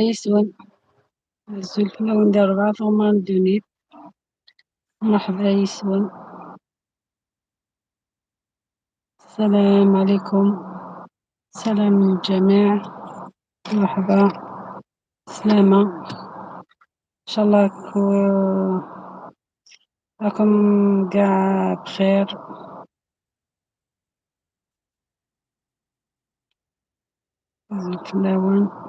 يسون الزلفة وندير 4 غمان دونيت. مرحبا يسون. السلام عليكم، سلام للجميع. مرحبا، سلامة. إن شاء الله راكم قاع بخير. الفلاون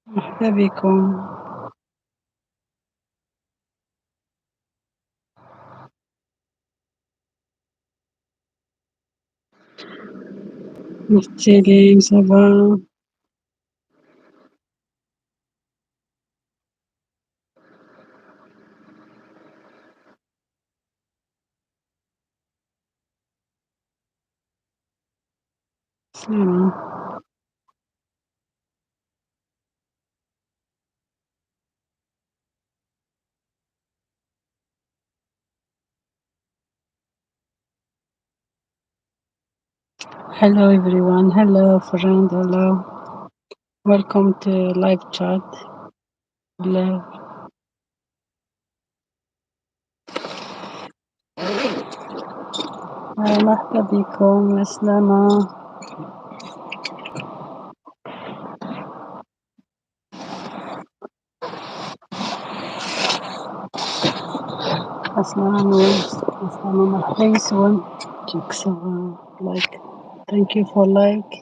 مرحبا بكم. مختلين ça va؟ سلامة. Hello everyone, hello friend, hello. Welcome to live chat. Hello. مرحبا بكم، سلامة. السلام السلام، مرحبا يسون. Like, thank you for like.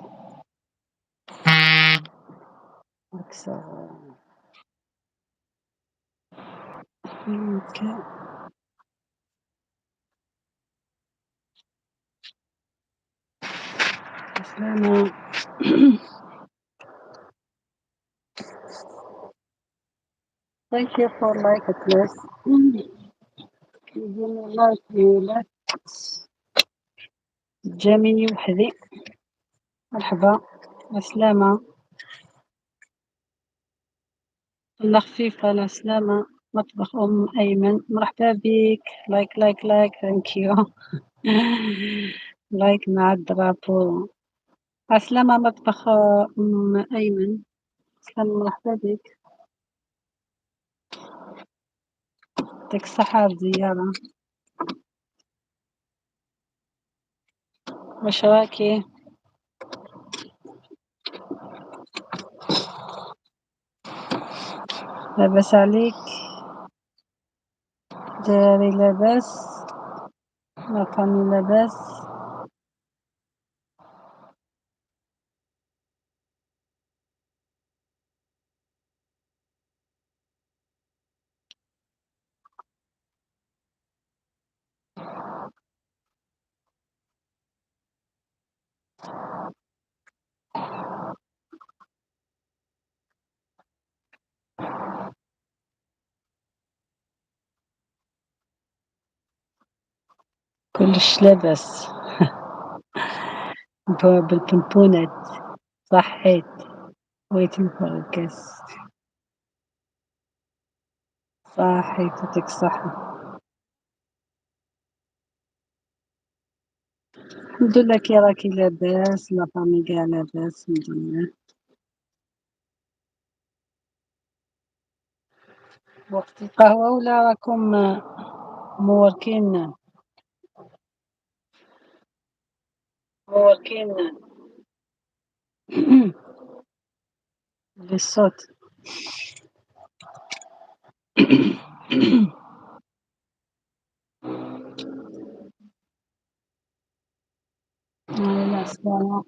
Okay. السلامة. Thank you for like at least. You give me like, you like. جميل وحدي. مرحبا، السلامة. الله خفيفة على السلامة. مطبخ أم أيمن، مرحبا بك. like like like, thank you. like مع ال drapeau. السلامة مطبخ أم أيمن، سلام، مرحبا بك. يعطيك الصحة على الزيارة. واش راكي؟ لاباس عليك؟ دراري لاباس؟ la famille لاباس؟ كلش لاباس. بالبنبونات صحيت. waiting for a guest. صحيت، يعطيك الصحة. الحمد لله كي راكي لاباس، la famille قاع لاباس الحمد لله. وقت القهوة ولا راكم موركين؟ موركين بالصوت. لا سلامة.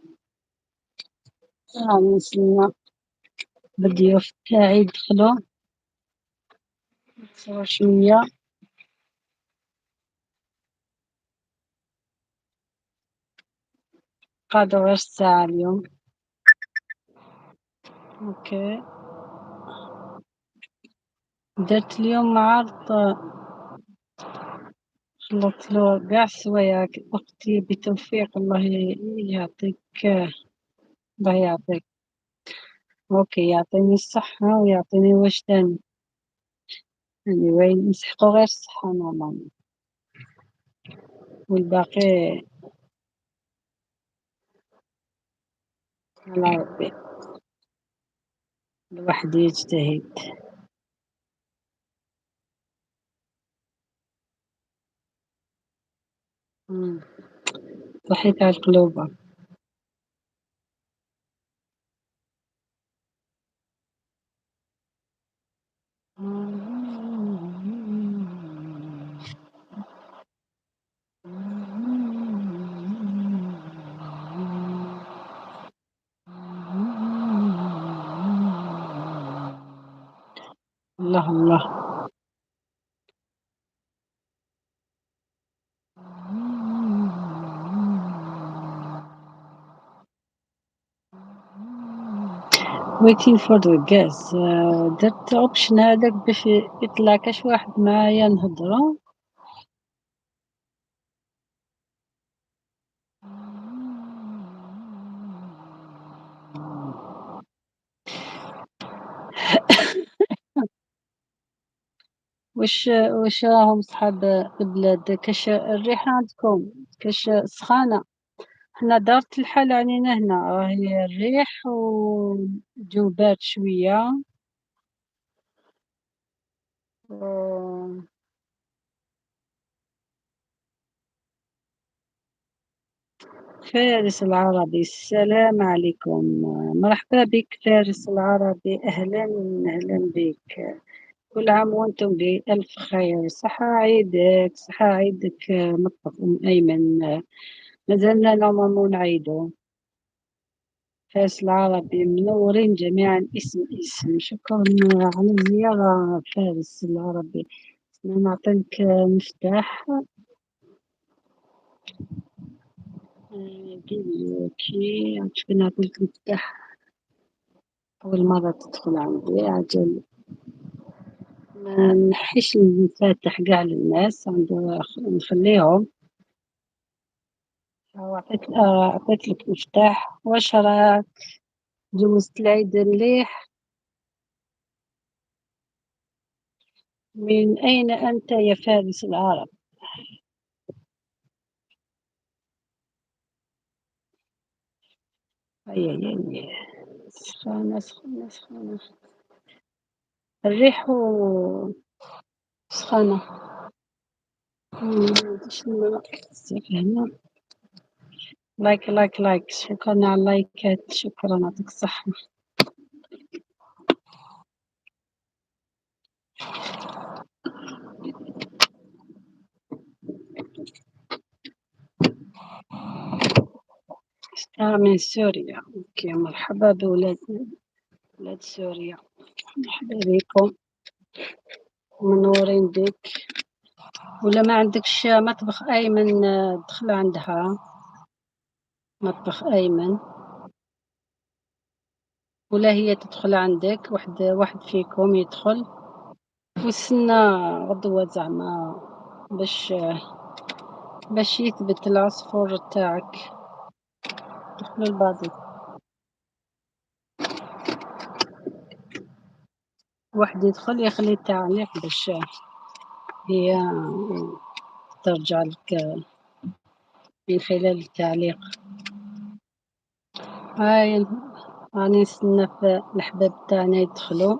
نسلنا بالضيوف تاعي يدخلوا نتصوروا شوية. قعدوا غير ساعة اليوم. okay، درت اليوم عرض، خلطت له كاع السوايع. اختي بتوفيق، الله يعطيك، الله يعطيك. okay، يعطيني الصحة ويعطيني واش تاني. anyway نسحقو غير الصحة normalement، والباقي على ربي الواحد يجتهد. إمم. صحيت على القلوبة. الله، الله. Waiting for the guest. درت option هذاك باش يطلع كاش واحد معايا نهضرو. واش راهم صحاب البلاد؟ كاش الريحة عندكم؟ كاش سخانة؟ حنا دارت الحال علينا هنا، راهي الريح والجو بارد شوية. و فارس العربي، السلام عليكم، مرحبا بك فارس العربي، أهلا أهلا بك، كل عام وأنتم بألف خير، صحة عيدك، صحة عيدك مطبخ أم أيمن، مازلنا normalement نعيدو. فارس العربي منورين جميعا اسم اسم، شكرا على الزيارة فارس العربي. نعطيك مفتاح. OK، شوف نعطيك مفتاح أول مرة تدخل عندي، عجل ما نحيش المفاتح كاع للناس، عنده نخليهم. عطيت لك مفتاح. واش راك؟ جوزت العيد مليح؟ من أين أنت يا فارس العرب؟ أي أي أي، سخانة سخانة سخانة، الريح و سخانة. ما عنديش الماء بزاف هنا. like like like، شكرا على اللايكات، شكرا يعطيك الصحة. ستار من سوريا، OK مرحبا بولاد ولاد سوريا، مرحبا بكم، منورين بك. ولا ما عندكش مطبخ أيمن دخل عندها مطبخ أيمن، ولا هي تدخل عندك، واحد فيكم يدخل وستنى غدوة باش يثبت العصفور تاعك. دخلوا الباطل، واحد يدخل يخلي التعليق باش هي ترجع لك من خلال التعليق. هاي راني نستنى في الحباب تاعنا يدخلوا.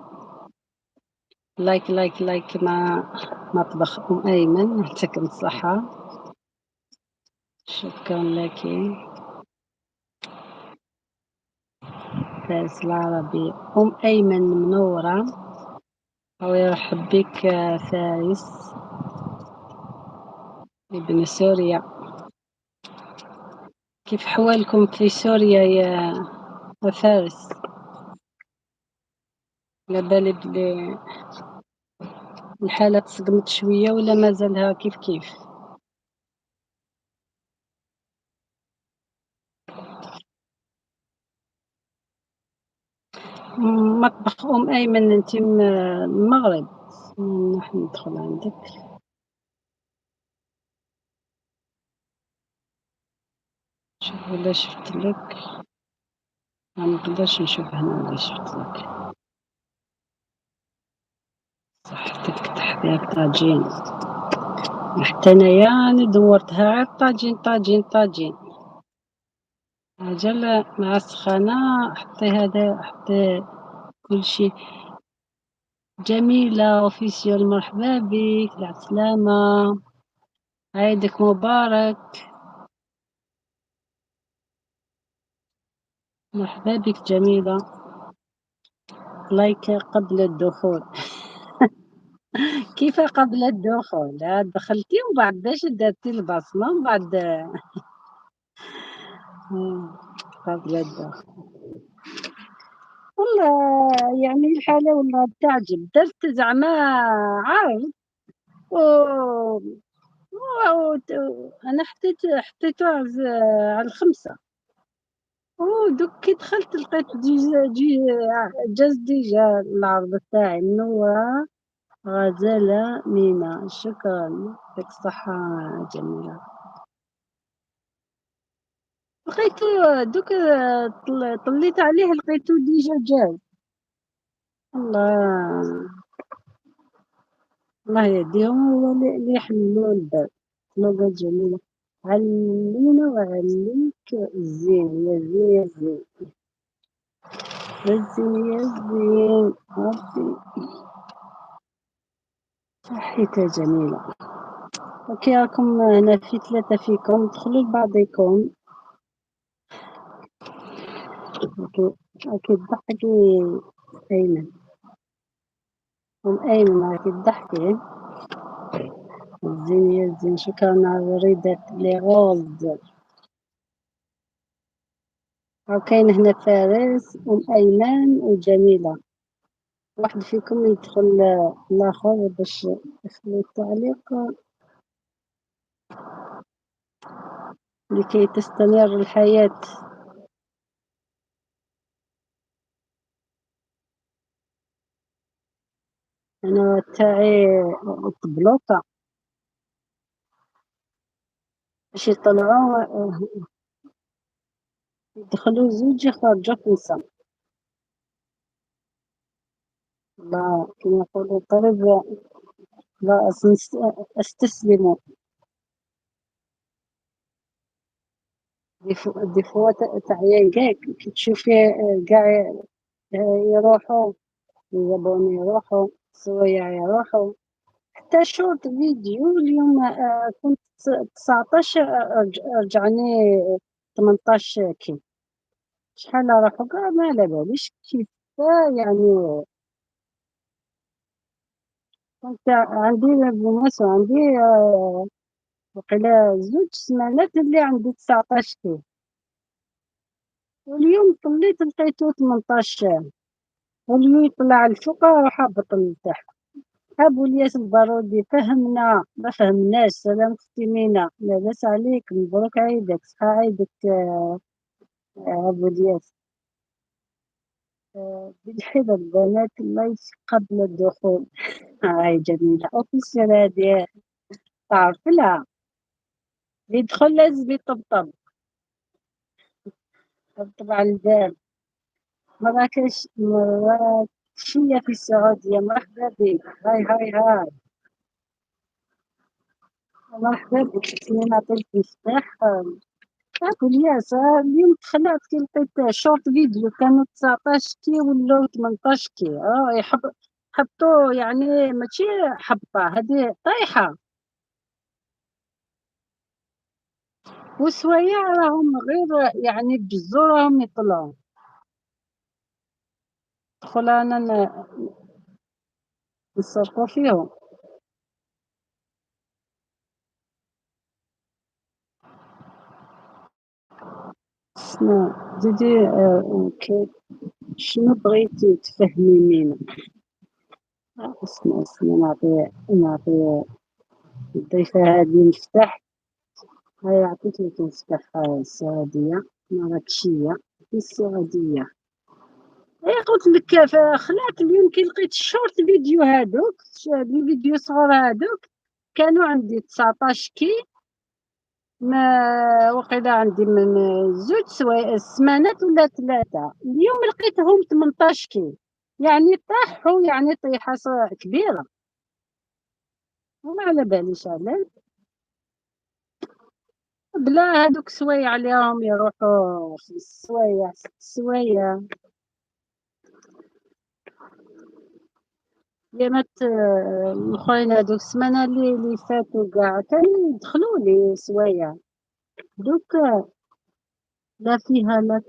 like like like مع مطبخ أم أيمن، يعطيكم الصحة، شكرا لك فارس العربي. أم أيمن منورة، أو يرحب بك فارس ابن سوريا. كيف حوالكم في سوريا يا فارس؟ على بالي بلي الحالة تصدمت شوية ولا مازالها كيف كيف؟ مطبخ أم أيمن، أنت من المغرب، نحن ندخل عندك. شوف ولا شفت لك، ما نقدرش نشوف هنا ولا شفت لك. صحتك تحضير طاجين، حتى انايا راني دورتها على الطاجين طاجين طاجين. عجل مع السخانة، حطي هذا، حطي كل شيء. جميلة officiel، مرحبا بك، السلامة، عيدك مبارك. مرحبا بك جميلة. like قبل الدخول. كيف قبل الدخول؟ دخلتي ومن بعد باش درتي البصمة ومن بعد قبل الدخول. والله يعني الحالة والله تعجب، درت زعما عرض و أنا حطيته على 5، ودوك كي دخلت لقيت جاز déjà العرض تاعي. منورة غزالة مينا، شكرا، يعطيك الصحة جميلة. لقيتو دوك طليت عليه لقيتو déjà جاز. الله الله يهديهم، هو اللي يحلوا الباب. لغة جميلة، علينا وعليك الزين يا زين يا زين يا زين يا زين ربي. صحيتها جميلة. okay راكم هنا في 3 فيكم، دخلوا لبعضكم. okay okay تضحكي أيمن، أم أيمن راكي تضحكي. الزين يا زين، شكرا على وريدة les roses. وكاين هنا فارس، أم أيمن وجميلة. واحد فيكم يدخل الآخر باش يخلي التعليق لكي تستمر الحياة. أنا تاعي تبلوطة باش يطلعوا، يدخلوا زوج يخرجوا 5. لا كما يقولوا طريب، لا استسلموا. des fois تعيا كاع كي تشوفي كاع يروحوا يزابوني، يروحوا سوايع، يروحوا حتى short vidéo. اليوم كنت 19، رجعني 18 K. شحال راحوا كاع ما على باليش كيف. يعني كنت عندي بالمناسبة عندي وقيلا 2 سمانات اللي عندي 19 K، واليوم طليت لقيتو 18. واليوم يطلع الفوق وروح هبط لتحت. أبو الياس البارودي فهمنا ما فهمناش. سلام اختي مينا، لاباس عليك، مبروك عيدك، صحة عيدك أبو الياس. بالحبة البنات like قبل الدخول. هاي جميلة officiel هادي تعرف لها، اللي يدخل لازم يطبطب، طبطب على الباب. مراكش مراكشية في السعودية، مرحبا بك. هاي هاي هاي، مرحبا بك. خصني نعطيك مفتاح. أبو الياس اليوم تخلعت كي لقيت short vidéo كانوا 19 K ولاو 18 K. حطوا يعني ماشي حبطة، هذه طايحة. وسوايع راهم غير يعني بزور راهم يطلعوا. دخل أنا نسرقو فيهم. شنو زيدي؟ okay شنو بغيتي تفهمي مينا؟ اسمع اسمع، نعطي الضيفة هذه مفتاح. هاي عطيت لك مفتاح السعودية، مراكشية في السعودية. اي قلت لك خلعت اليوم كي لقيت ال short vidéo هادوك، les vidéos صغار هادوك كانوا عندي 19 K، ما وقيلا عندي من 2 سمانات ولا 3. اليوم لقيتهم 18 K، يعني طاحوا، يعني طيحة كبيرة. وما على باليش علاش. بلا هادوك السوايع اللي راهم يروحوا 5 سوايع 6 سوايع. يا ما الاخرين هادوك السمانة اللي فاتوا كاع كانوا يدخلوا لي سوايع. دوك لا فيها لا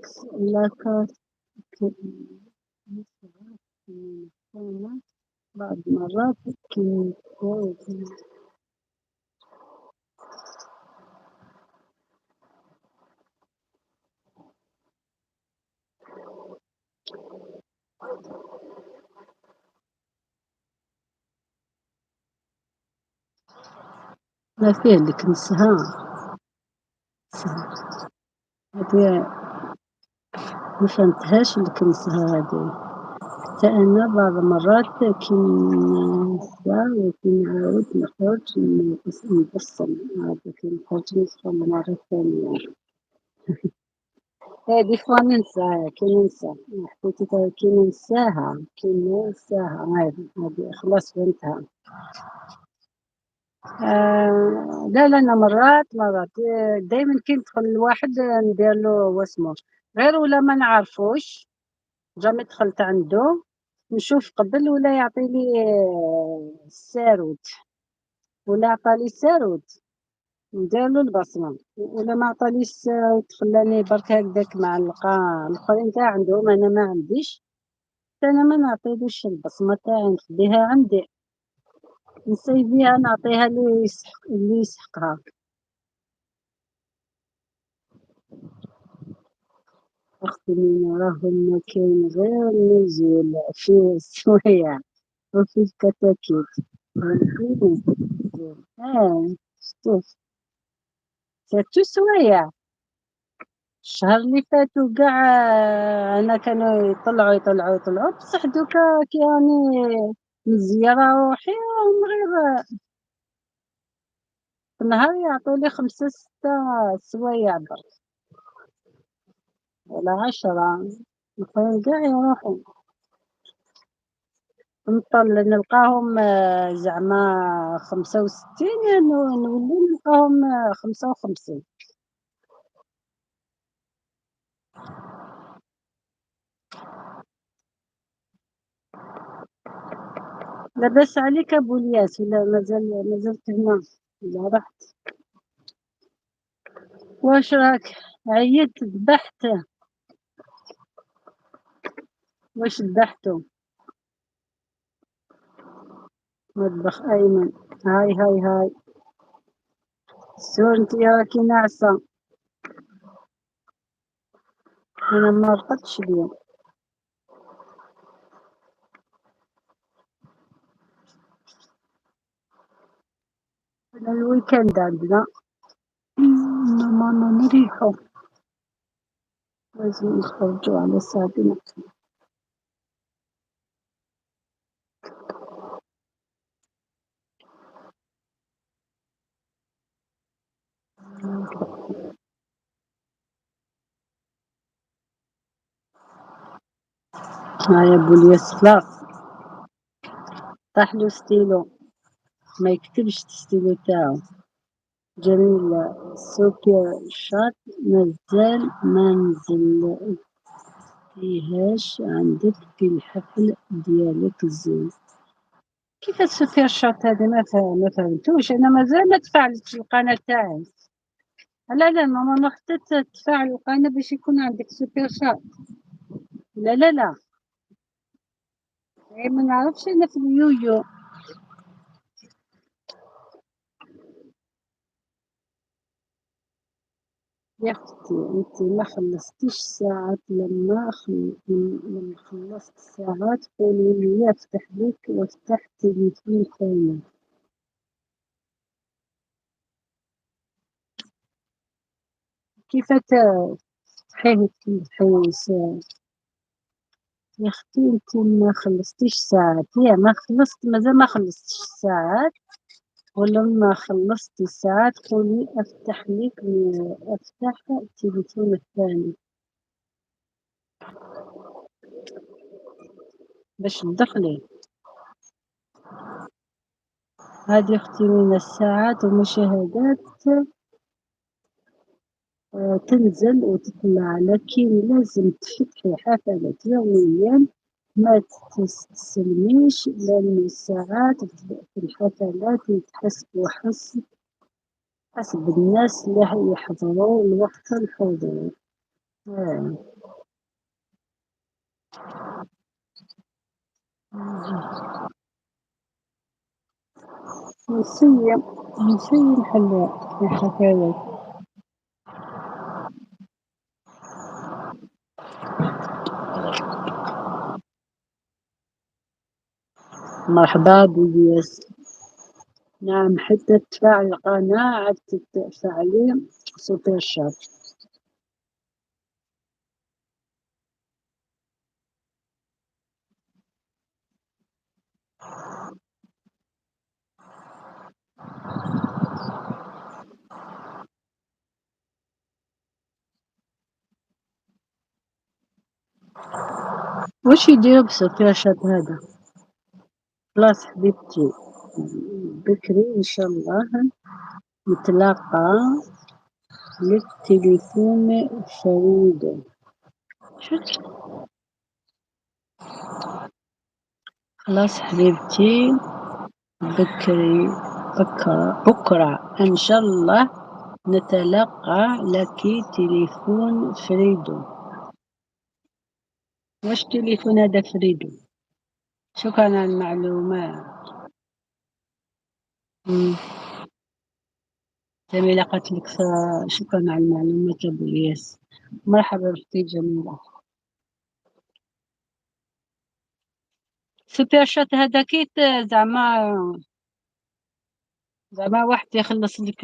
لا بعض المرات كي لا فيه اللي كنسها هادي ما فهمتهاش اللي كنسها هادي. حتى انا بعض المرات كي ننسى وكي نعاود نخرج نبصم، عاود كي نخرج ندخل المرة الثانية. هادي فوا ننسى، كي ننسى حكيتي كي ننساها، كي ننساها هادي خلاص فهمتها. لا لا أنا مرات دايما كي ندخل الواحد ندير له واسمو غير ولا ما نعرفوش، jamais دخلت عنده نشوف قبل ولا يعطي لي الساروت، ولا عطالي الساروت ندير له البصمة، ولا ما عطاليش الساروت خلاني برك هكذاك معلقة. الآخرين كاع عندهم أنا ما عنديش، حتى أنا ما نعطيلوش البصمة تاعي، نخليها عندي نسيبيها نعطيها اللي يسحقها. أختي مينا راهم ما كاين غير النزول في السوايع وفي الكتاكيت. شتو سيرتو السوايع. الشهر اللي فاتو كاع أنا كانوا يطلعوا يطلعوا يطلعوا، بصح دوكا كي راني مزيرة روحي راهم غير في النهار يعطولي 5 6 سوايع برك ولا 10، الآخرين كاع يروحوا. نطل نلقاهم زعما 65، نولي نلقاهم 55. لاباس عليك ابو الياس ولا مازال هنا ولا رحت؟ واش راك عيطت ذبحت؟ واش ذبحتو؟ مطبخ ايمن. هاي هاي هاي سور انت راكي ناعسه، انا ما رقدتش اليوم. انا ال week-end عندنا normalement نريحو، لازم نخرجو على ساعتين. هاي ابو الياس خلاص طاح له ستيلو، ما يكتبش ستيلو تاعو. جميل super chat مازال ما نزلتيهاش عندك في الحفل ديالك الزين. كيف ال super chat هذه؟ ما فهمتوش انا، مازال ما تفعلتش القناه تاعي. لا لا ماما حتى تفعل القناه باش يكون عندك super chat. لا لا لا ما نعرفش انا في اليويو. يا اختي انت ما خلصتيش ساعات، لما خلصت الساعات قولي لي افتح لك وافتح تليفون ثاني. كيف تفتحيه تفتحي يا اختي؟ انت ما خلصتيش ساعات. يا ما خلصت، مازال ما خلصتش الساعات، ولما خلصتي الساعات قولي افتح لك افتح التليفون الثاني باش تدخلي. هذه اختي من الساعات ومشاهدات تنزل وتطلع، لكن لازم تفتحي حفلات يوميا، ما تستسلميش لأن الساعات في الحفلات يتحسبوا حسب الناس اللي يحضروا الوقت الحضور. نسيم نسيم نحل الحفلات. مرحبا بولياس. نعم، حتى تفعل القناة عاد تفعلي super chat. واش يديروا ب super chat هذا؟ خلاص حبيبتي، بكري ان شاء الله نتلاقى للتليفون فريد. خلاص حبيبتي، بكري بكرة إن شاء الله نتلاقى لك تليفون فريدو. واش تليفون هذا فريدو؟ شكرا على المعلومات. جميلة قالت لك شكرا على المعلومات أبو الياس. مرحبا أختي جميلة. super chat هذا كي زعما واحد يخلص لك،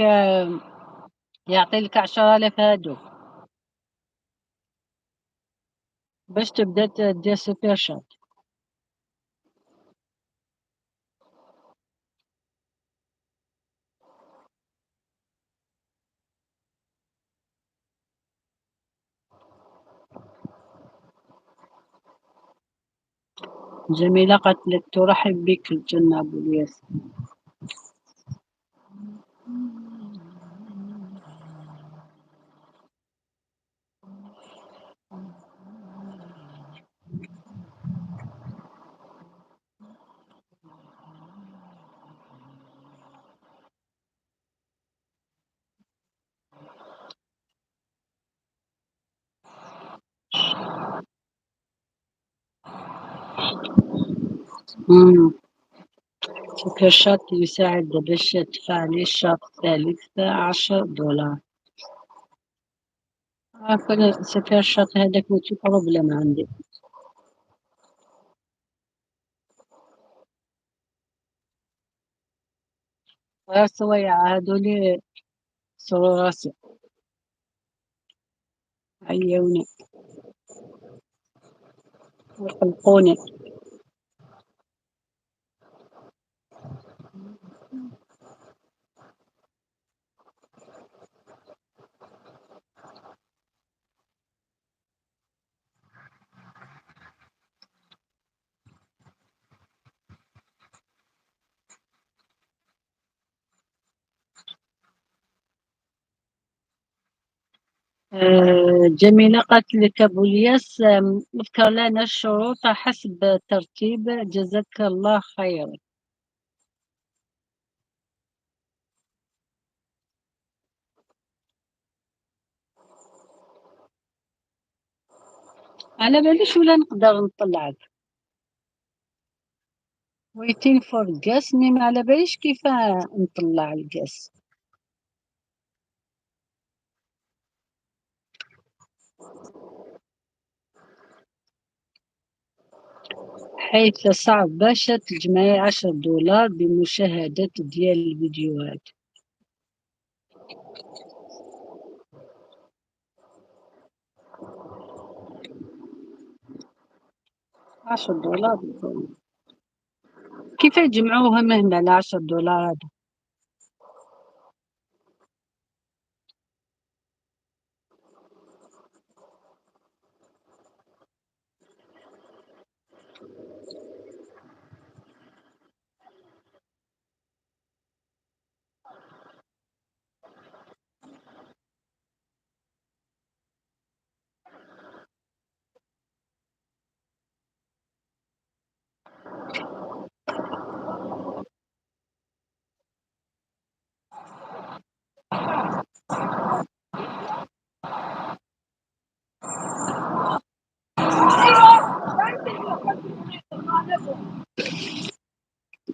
يعطي لك 10,000 هادو باش تبدا دير super chat. جميلة قالت لك ترحب بك الجنة أبو الياس. super chat يساعد باش تفعلي الشرط الثالث 10 دولار. عارفة super chat هذاك ماشي problème عندي. غير سوايع هادو لي صرو راسي عيوني وقلقوني. جميلة قالت لك أبو الياس، اذكر لنا الشروط حسب الترتيب، جزاك الله خيرا. على باليش ولا نقدر نطلعك waiting for guest، mais ما على باليش كيف نطلع ال guest. حيث صعب باش تجمعي 10 دولار بمشاهدة ديال الفيديوهات. 10 دولار كيف يجمعوهم هنا على 10 دولار هادو؟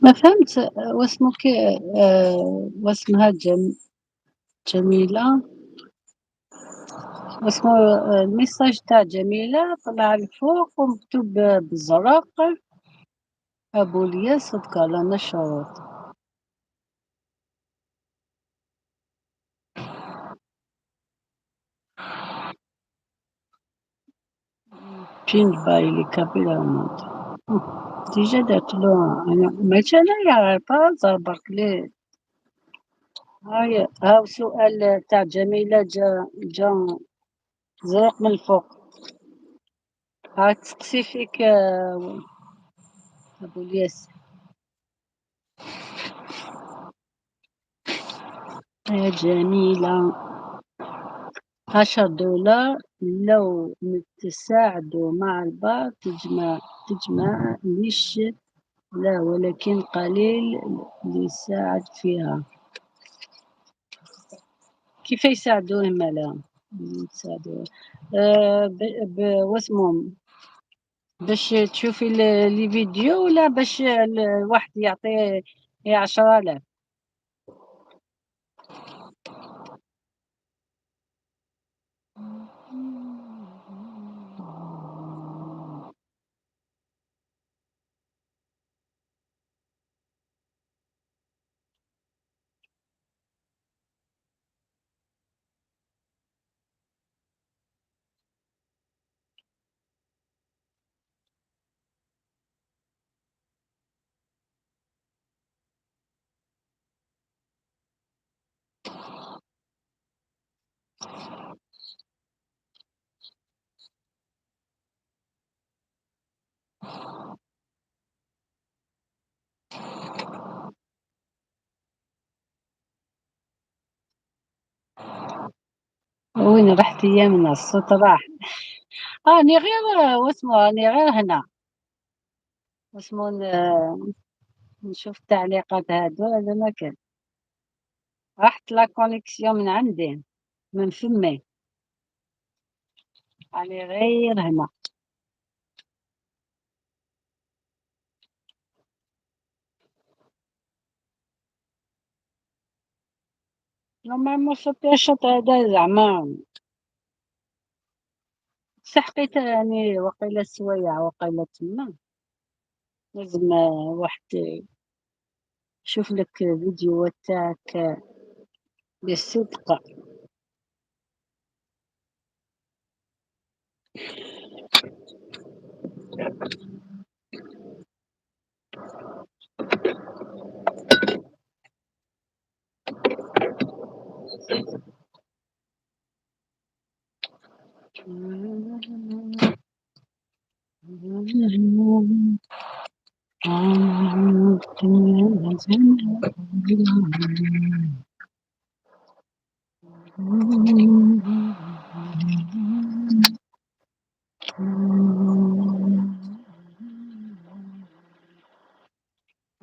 ما فهمت واسمك، واسمها جميلة، واسمه ال message تاع جميلة طلع الفوق ومكتوب بالزرق أبو الياس اذكر لنا الشروط. Pinned by les capillarmente. Déjà درت له أنا ماشي أنايا بازار برك ليه. هاي هاو سؤال تاع جميلة جا زرق من الفوق. ها تسقسي فيك أبو الياس. يا جميلة 10 دولار لو نتساعدوا مع البعض تجمع ليش لا، ولكن قليل اللي يساعد فيها. كيف يساعدوه مالا؟ يساعدوه. واسمهم باش تشوفي les vidéos ولا باش الواحد يعطي 10,000؟ وين رحت يا من الصوت راح. راني غير واسمو، راني غير هنا واسمو نشوف التعليقات هادو. هذا ما كان، راحت la connexion من عندي من فمي، راني غير هنا. normalement super chat هذا زعما سحقيت يعني وقيلة السوايع وقيلة تما لازم واحد يشوف لك فيديو تاعك بالصدق.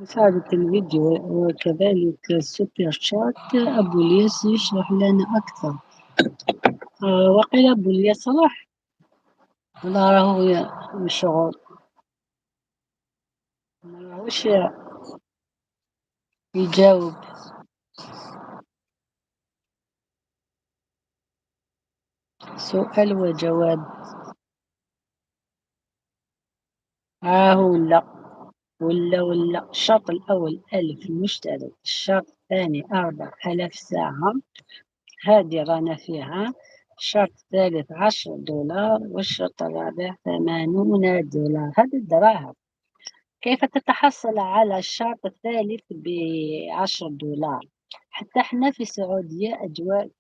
مشاهدة الفيديو وكذلك ال super chat. أبو الياس يشرح لنا أكثر. وقيل أبو الياس راح ولا راهو مشغول، ما راهوش يجاوب. سؤال وجواب. هو لا ولا ولا. الشرط الأول 1000 مشترك، الشرط الثاني 4000 ساعة، هذه رانا فيها. الشرط الثالث 10 دولار، والشرط الرابع 80 دولار. هذه الدراهم. كيف تتحصل على الشرط الثالث ب10 دولار؟ حتى احنا في السعودية أجواء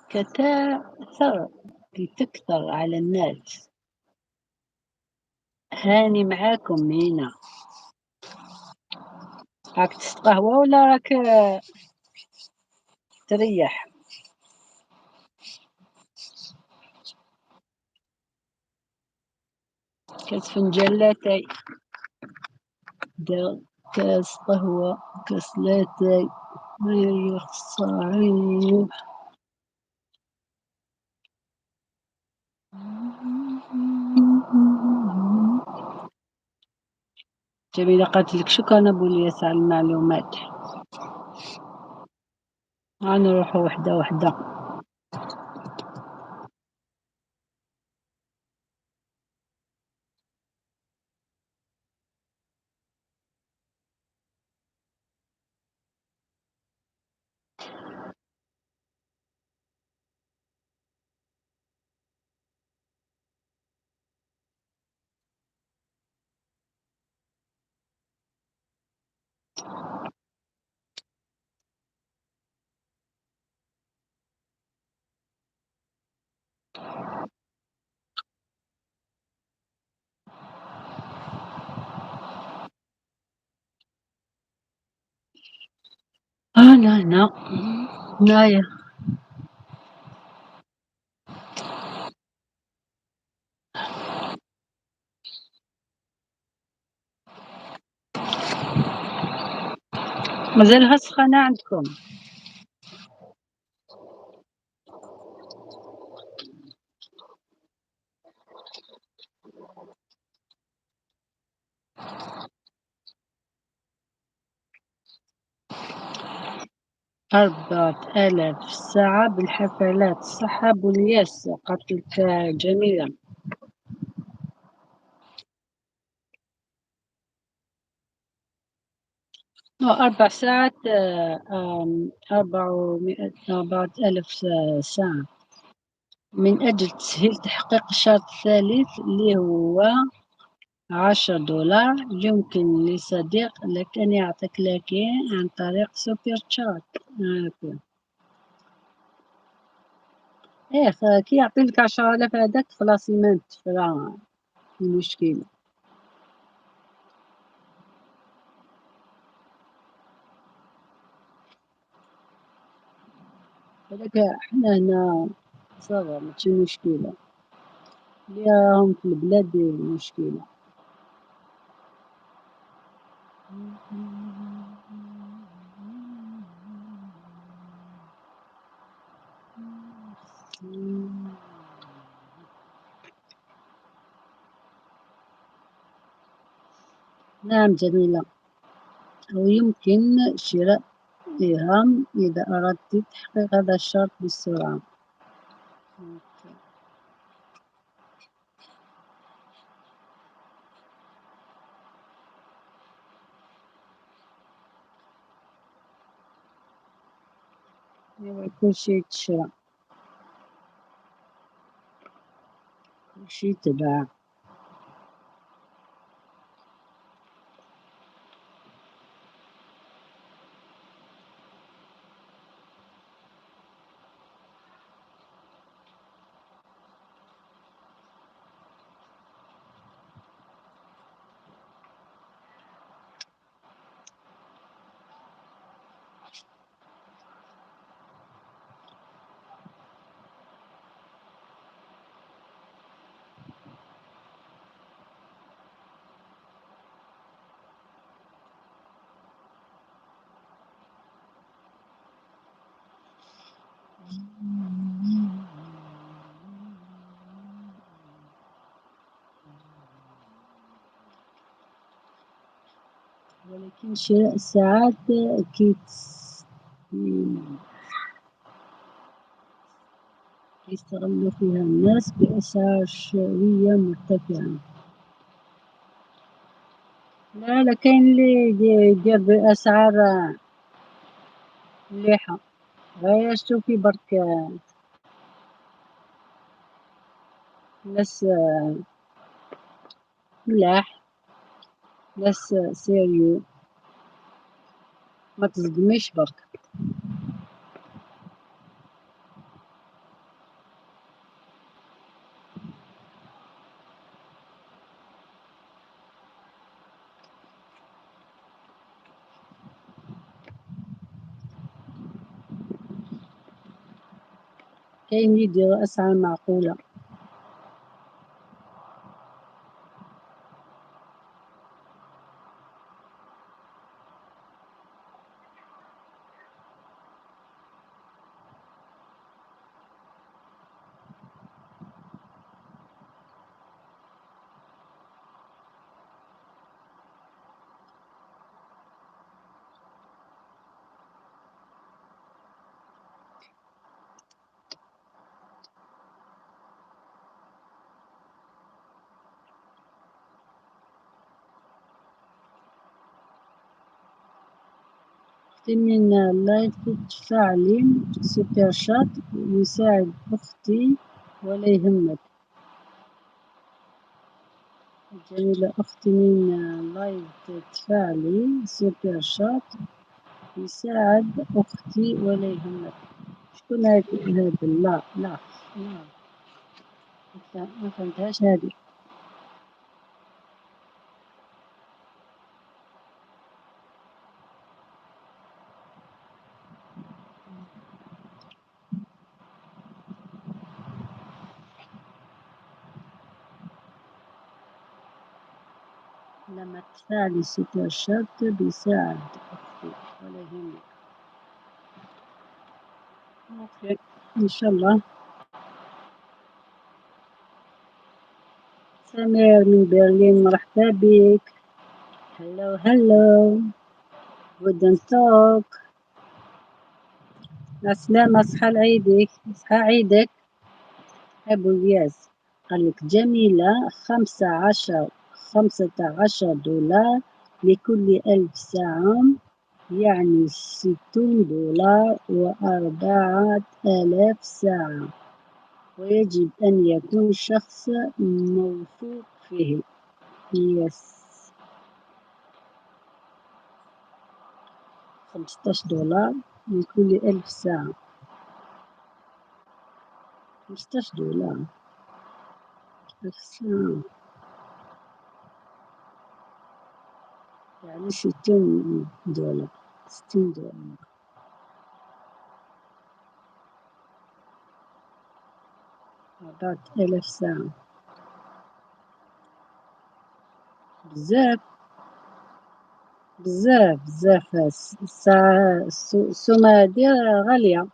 كتاثر تكثر على الناس. هاني معاكم مينا. راك تستقهوى ولا راك تريح؟ كاس فنجان لاتاي، كاس قهوة، كاس لاتاي. يا خسارة. جميلة قالت لك شكرا أبو الياس على المعلومات. غنروحو وحدة وحدة. أنا هنا هنايا. مازالها سخانة عندكم؟ 4000 ساعة بالحفلات. صحة أبو الياس قالت لك جميلة. 4 ساعات، أربعمائة، 4000 ساعة. من أجل تسهيل تحقيق الشرط الثالث اللي هو 10 دولار، يمكن لصديق لك أن يعطيك لكن عن طريق Super Chat. أوكي. إيه، كي يعطي لك 10000 هذاك خلاص ما تفرا المشكلة. هذاك حنا هنا ça va ماشي مشكلة، اللي راهم في البلاد مشكلة. نعم جميلة، أو يمكن شراء إيرام إذا أردت تحقيق هذا الشرط بسرعة. أوكي. إيوا كلشي يتشرى، كلشي يتباع. ولكن شراء الساعات كيستغلوا فيها الناس بأسعار شوية مرتفعة. لا لا، كاين اللي يدير بأسعار مليحة، غير شوفي برك ناس ملاح، ناس sérieux، ما تصدميش برك. كاين اللي يديروا أسعار معقولة. أختي من live تفعلي super chat يساعد أختي ولا يهمك. جميلة أختي من live تفعلي super chat يساعد أختي ولا يهمك. شكون هذا؟ لا لا لا، ما فهمتهاش هذه. لما تفعلي super chat بيساعد أختي ولا يهمك. OK إن شاء الله. سمير من برلين مرحبا بك. Hallo hallo، guten Tag. السلامة، صحة لعيدك، صحة عيدك. أبو الياس قال لك جميلة 15 دولار لكل 1000 ساعة، يعني 60 دولار و4000 ساعة، ويجب أن يكون شخص موثوق فيه. Yes، 15 دولار لكل 1000 ساعة، 15 دولار 1000 ساعة يعني 60 دولار، 60 دولار 4000 ساعة. بزاف بزاف بزاف. الساعة السومة هادي غالية.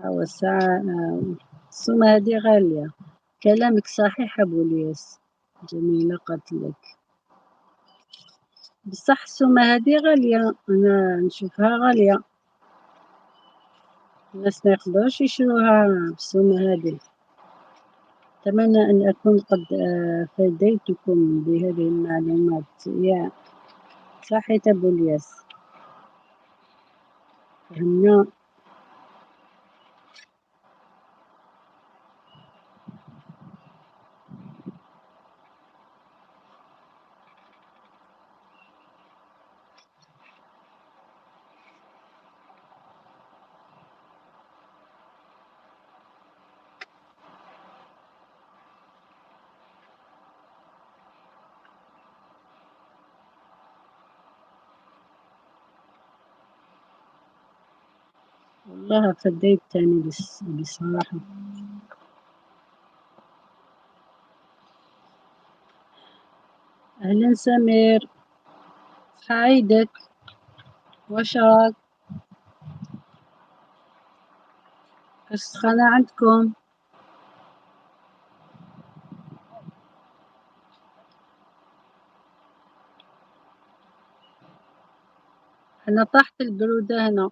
أو الساعة السومة هادي غالية. كلامك صحيح أبو الياس، جميلة قالت لك بصح السومة هادي غالية، أنا نشوفها غالية، الناس ما يقدروش يشروها بالسومة هادي. أتمنى أن أكون قد فديتكم بهذه المعلومات. يا صحيت أبو الياس، فهمنا. والله فديتني بصراحة. أهلا سمير، صحة عيدك، واش راك؟ السخانة عندكم؟ أنا طاحت البرودة هنا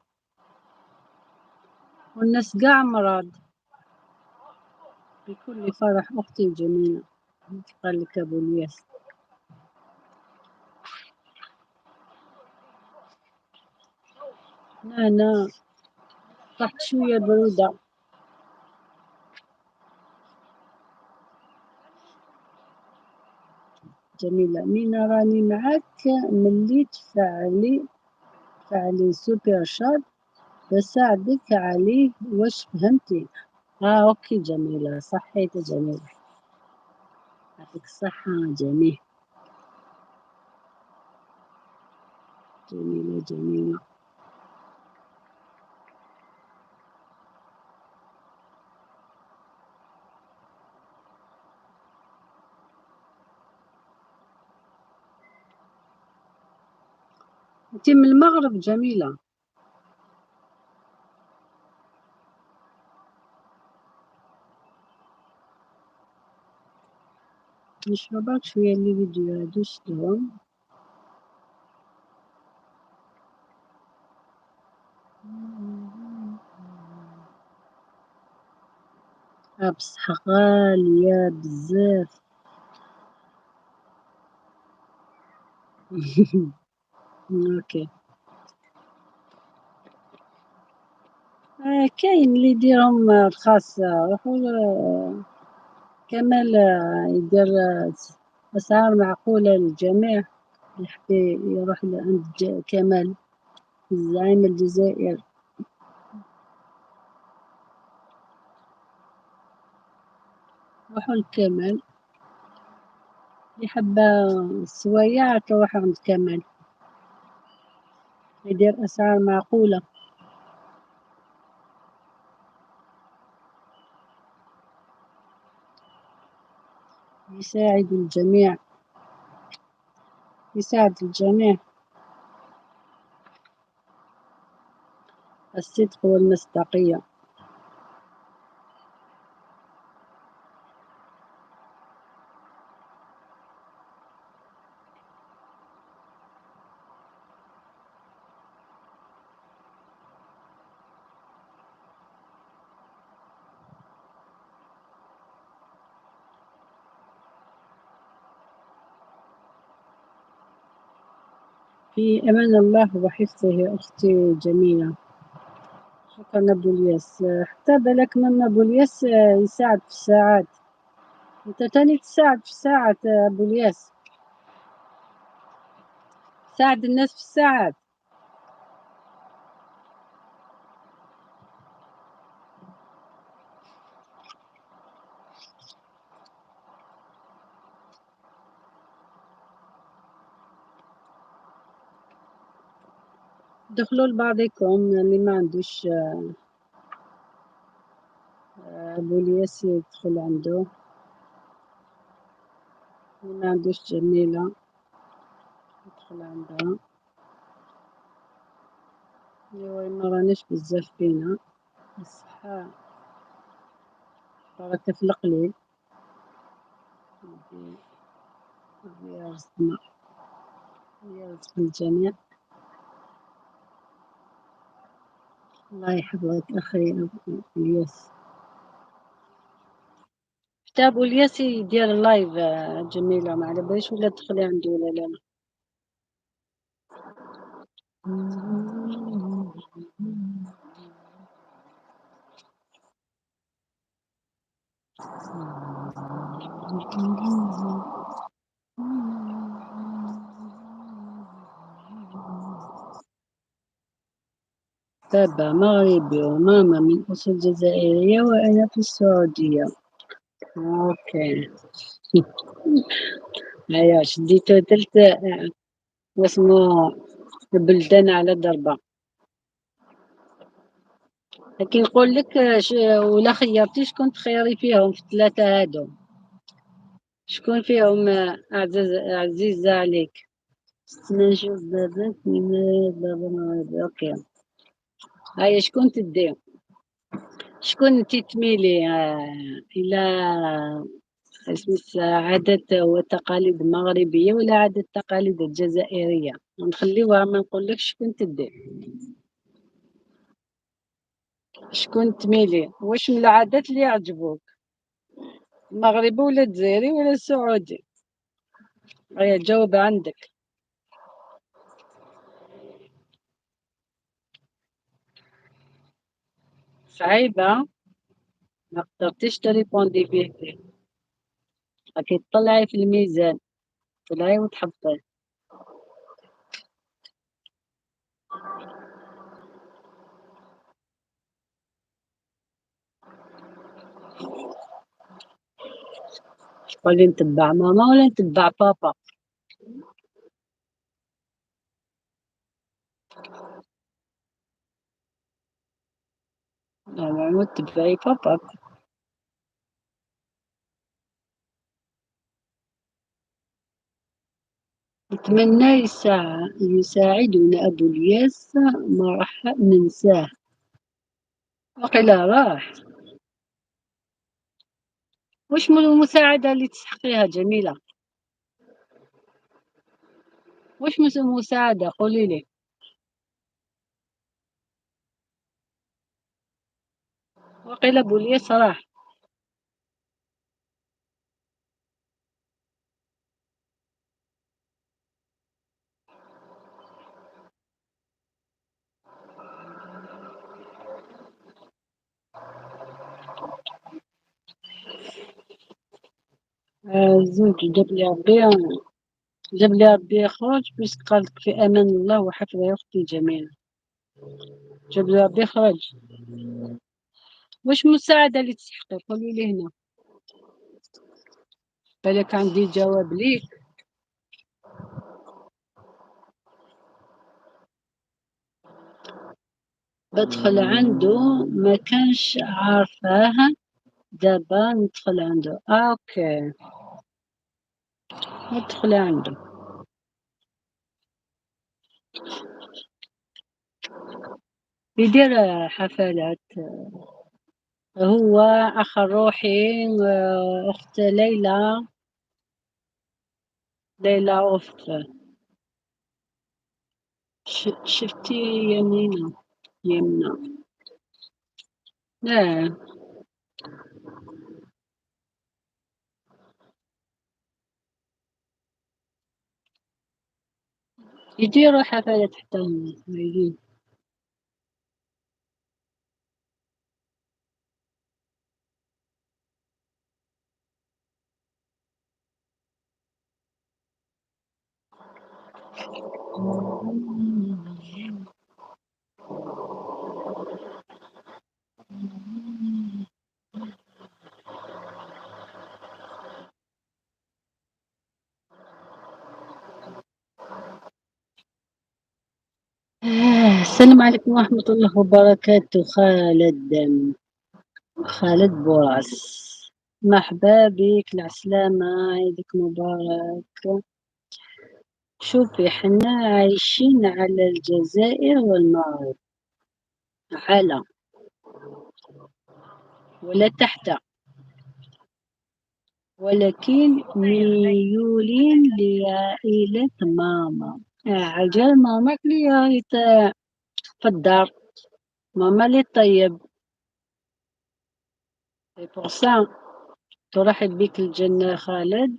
والناس قاع مرض. بكل فرح أختي الجميلة، قال لك أبو الياس. هنا طاحت شوية برودة. جميلة مينا راني معاك ملي تفعلي super chat بساعدك عليه، واش فهمتي؟ OK جميلة، صحيت جميلة، يعطيك الصحة. جميل جميلة جميلة. انتي من المغرب جميلة؟ نشربك شوية les vidéos هادو شتهم. بصح غالية بزاف. OK. كاين اللي يديرهم رخاص، روحوا كمال يدير أسعار معقولة للجميع. يحب يروح عند كمال زعيم الجزائر. روحوا لكمال، يحب السوايع تروح عند كمال، يدير أسعار معقولة. يساعد الجميع، يساعد الجميع. الصدق والمصداقية. في أمان الله وحفظه أختي جميلة. شكرا أبو الياس. حتى بالك من أبو الياس يساعد في الساعات، أنت تاني تساعد في الساعات أبو الياس، ساعد الناس في الساعات. دخلوا لبعضكم اللي ما عندوش أبو الياس يدخل عنده، اللي ما عندوش جميلة يدخل عندها. ايوا ما راناش بزاف فينا، بصح بركة في القليل. ربي يرزقنا، يرزق الجميع. الله يحفظك أخي أبو الياس. حتى أبو الياس يدير live جميلة، ما على باليش ولا تدخلي عنده ولا لا. بابا مغربي وماما من أصول جزائرية وأنا في السعودية. OK. هيا شديتو تلت واسمو البلدان على ضربة. لكن نقول لك ولا خيرتي شكون تخيري فيهم في الثلاثة هادو؟ شكون فيهم عزيزة عليك؟ استنى نشوف بابا من بابا مغربي. OK. هيا شكون تدي؟ شكون انت تميلي الى اسم عادات وتقاليد مغربية ولا عادات تقاليد الجزائرية؟ نخليوها ما نقولكش شكون تدي، شكون تميلي، واش من العادات اللي يعجبوك، المغربي ولا الجزائري ولا السعودي؟ هيا جاوب عندك. صعيبة ما قدرتيش تريبوندي به، راكي تطلعي في الميزان، تطلعي وتحطي. قولي نتبع ماما ولا نتبع بابا؟ normalement تبعي بابا. نتمنى يساعدنا أبو الياس، ما راح ننساه. وقيلا راح. واش من المساعدة اللي تسحقيها جميلة؟ واش من المساعدة؟ قولي لي. وقيلا أبو الياس راح. زوج جاب لي ربي، جاب لي ربي خرج puisque قالك في امان الله وحفظه يا اختي جميلة. جاب لي ربي خرج. واش المساعدة اللي تسحقي؟ قولي لي هنا، بالك عندي جواب ليك. بدخل عنده ما كانش عارفاه، دابا ندخل عنده. OK، ندخل عنده. يدير حفلات هو اخ روحي، اخت ليلى، ليلى اوف. شفتي يمينة يمنى؟ لا يديروا حفلات حتى هما يجي. السلام عليكم ورحمة الله وبركاته. خالد بوراس، مرحبا بك، العسلامة، عيدك مبارك. شوفي حنا عايشين على الجزائر والمغرب، على ولا تحت، ولكن ميولين لعائلة ماما. عجل ماماك اللي في الدار، ماما اللي طيب. pour ça ترحب بك الجنة خالد.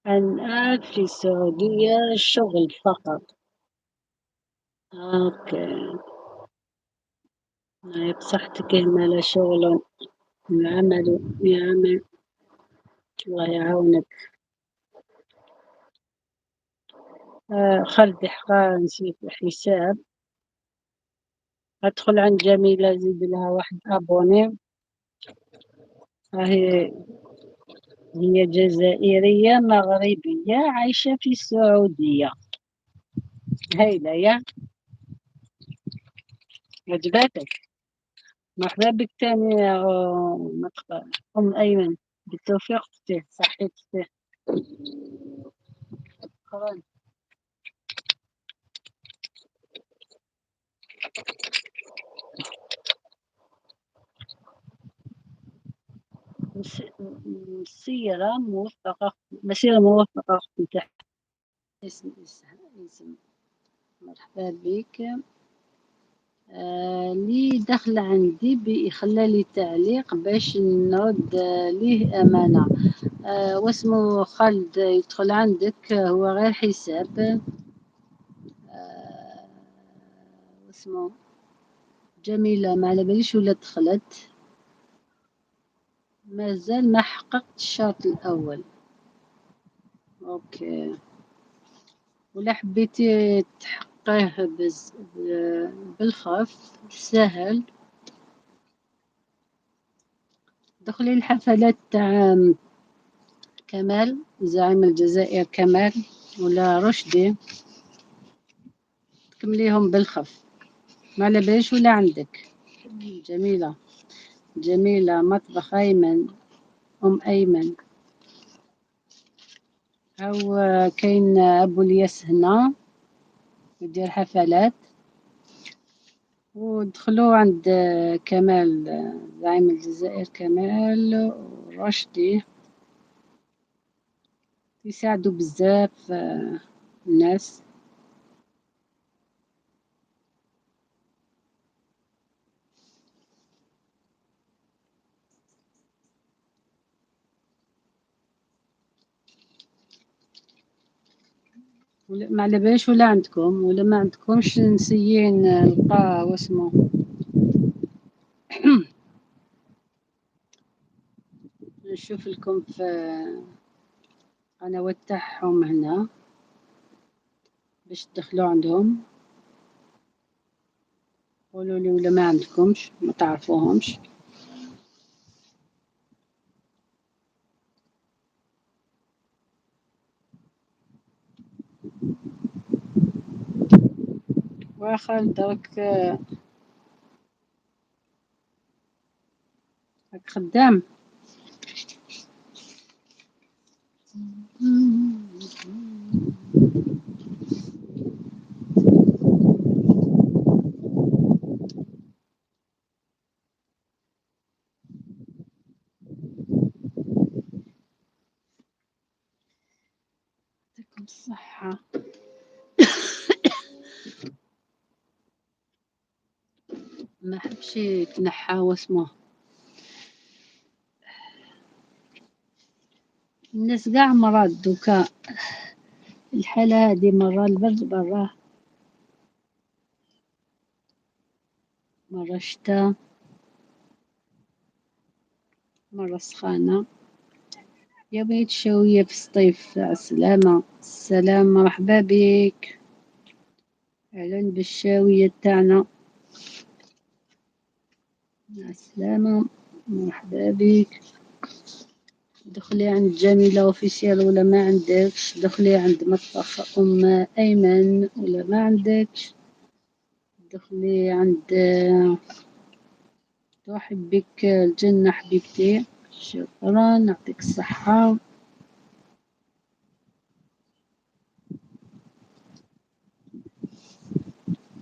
أنا في السعودية شغل فقط. OK، بصحتك، مالا شغل العمل يعمل، الله يعاونك. خالد حقا نسيت الحساب. ادخل عند جميلة زيد لها واحد abonné، راهي هي جزائرية مغربية عايشة في السعودية. هايلة يا عجباتك. مرحبا بك تاني يا أم أيمن، بالتوفيق أختي، صحيت أختي. شكرا. مسيرة موفقة، مسيرة موفقة أختي. تحت اسم اسم مرحبا بك. اللي دخل عندي بيخلى لي تعليق باش نرد ليه أمانة. واسمه خالد يدخل عندك، هو غير حساب. واسمه جميلة ما على باليش ولا دخلت، مازال ما حققت الشرط الأول. OK، ولا حبيتي تحققيه بالخف سهل، دخلي الحفلات تاع كمال زعيم الجزائر كمال ولا رشدي، تكمليهم بالخف. ما على باليش ولا عندك. جميلة، جميلة مطبخ أيمن، أم أيمن. أو كاين أبو الياس هنا يدير حفلات. ودخلوا عند كمال زعيم الجزائر كمال ورشدي، يساعدوا بزاف الناس. ولا ما على باليش ولا عندكم ولا ما عندكمش، نسيي نلقى واسمو. نشوف لكم في القنوات تاعهم هنا باش تدخلوا عندهم. قولوا لي ولا ما عندكمش، ما تعرفوهمش. واخا درك راك خدام. يعطيكم الصحة. ما حبش يتنحى واسمه. الناس قاع مرض دوكا، الحالة هذه مرة البرد، مرة الشتاء، مرة السخانة. يا بنيت الشاوية في الصيف، السلامة السلام، مرحبا بك، أهلا بالشاوية تاعنا. مع السلامة، مرحبا بك. دخلي عند جميلة officiel ولا ما عندكش، دخلي عند مطبخ أم أيمن ولا ما عندكش، دخلي عند ترحب بك الجنة حبيبتي. شكرا، يعطيك الصحة.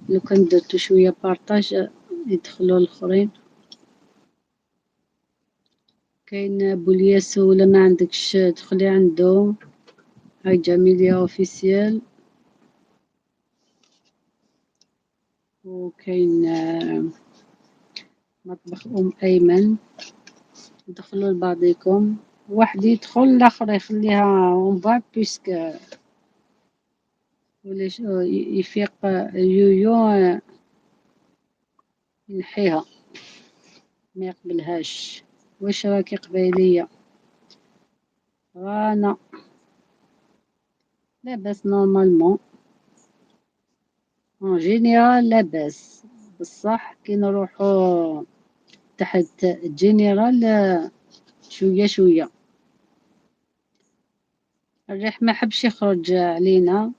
لو كان درتو شوية partage يدخلوا الآخرين. كاين بولياس ولا ما عندكش دخلي عنده. هاي جميلة officiel. وكاين مطبخ أم أيمن. دخلوا لبعضكم، واحد يدخل الآخر يخليها ومن بعد puisque ولا يفيق يويو ينحيها ما يقبلهاش. واش راكي قبيلية؟ رانا لاباس normalement، en général لاباس، بصح كي نروحو تحت général شوية شوية. الريح ما حبش يخرج علينا.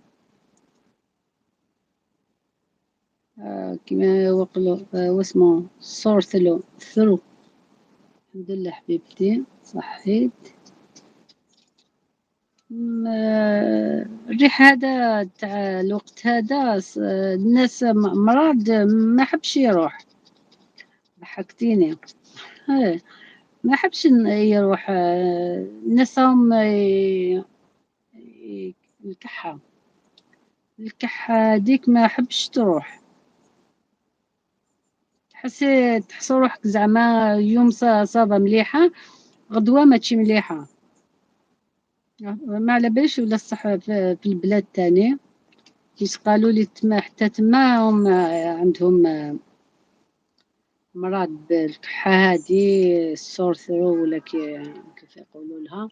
كيما يقولوا، واسمو sore throat. الحمد لله حبيبتي صحيت. الريح هذا تاع الوقت هذا الناس مرض ما حبش يروح. ضحكتيني. إيه، ما حبش يروح. الناس راهم الكحة، الكحة هذيك ما حبش تروح. تحس روحك اليوم ça va مليحة، غدوة ماشي مليحة. ما على باليش ولا الصح في البلاد تاني. كيس قالوا لي تما حتى تما هم عندهم مرض بالكحة هادي ال sore throat ولا كيف يقولوا لها.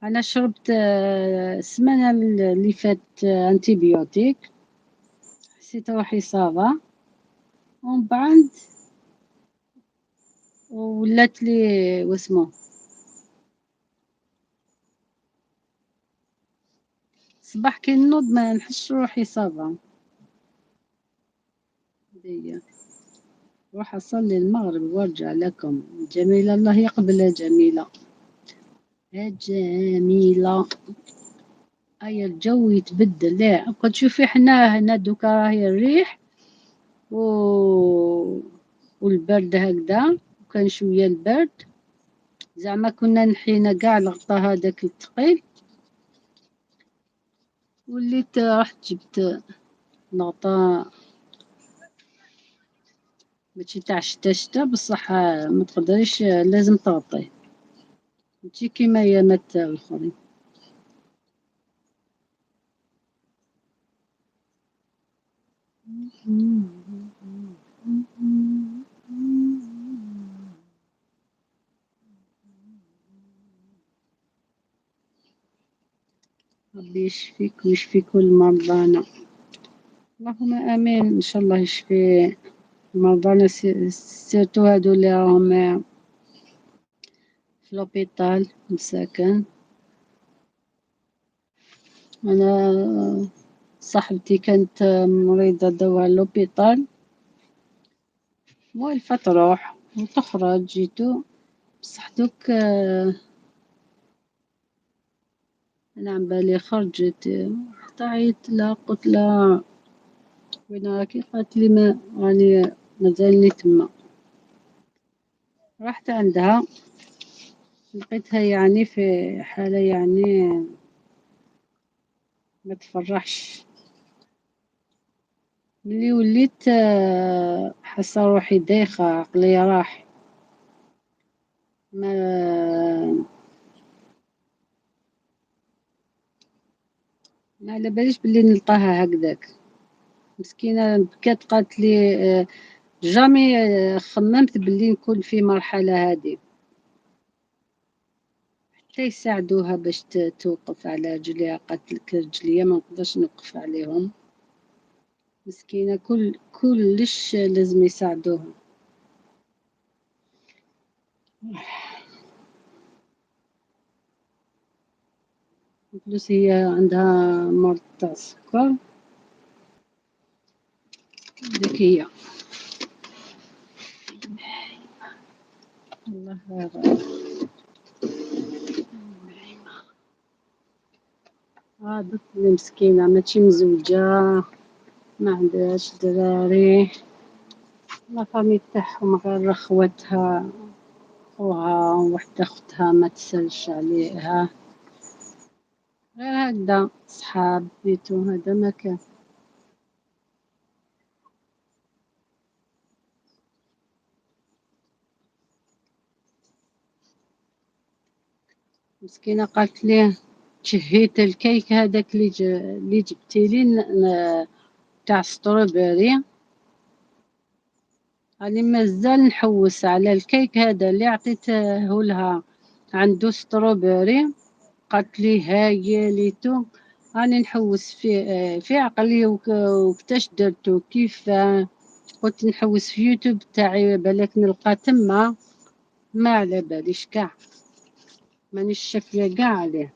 أنا شربت السمانة اللي فات antibiotique، حسيت روحي ça va، ومن بعد ولات لي واسمو صباح كي نوض ما نحسش روحي ça va. ديا روح أصلي المغرب وارجع لكم. جميلة الله يقبل يا جميلة، يا جميلة. أي الجو يتبدل. لا كنت تشوفي حنا هنا دوكا راهي الريح والبرد هكذا، وكان شوية البرد كنا نحينا كاع الغطا هذاك الثقيل، وليت رحت جبت الغطا ماشي تاع شتا شتا بصح ما تقدريش، لازم تغطيه ماشي كيما يامات الاخرين. يشفيك ويشفي كل مرضانا. اللهم امين، ان شاء الله يشفي مرضانا، surtout هادو اللي راهم في l'hôpital مساكن. انا صاحبتي كانت مريضة داوها l'hôpital، موالفة تروح وتخرج et tout، بصح دوك انا عن بالي خرجت، حتى عيطت لها قلت لها وين راكي؟ قالت لي ما راني مازالني تما. رحت عندها لقيتها يعني في حالة يعني ما تفرحش. ملي وليت حاسة روحي دايخة، عقلي راح، ما على باليش بلي نلقاها هكذاك. مسكينة بكات، قالت لي jamais خممت بلي نكون في مرحلة هذه. حتى يساعدوها باش توقف على رجليها، قالت لك رجليا ما نقدرش نوقف عليهم. مسكينة كلش لازم يساعدوها. plus هي عندها مرض تاع السكر، هذيك هي. الله غير دوك مسكينة ماشي مزوجة، ما عندهاش دراري، la famille تاعهم غير خواتها، خوها وحدة اختها ما تسالش عليها، غير هكذا صحاب بيتو، هذا ما كان. مسكينة قالت ليه تشهيت الكيك هذاك اللي جبتي لي تاع strawberry، راني مازال نحوس على الكيك هذا اللي عطيته لها عنده strawberry. قالت لي هاي et tout، راني نحوس في عقلي وكتاش درتو كيف، قلت نحوس في يوتيوب تاعي بالك نلقى تما، ما على باليش كاع، مانيش شافيه كاع عليه،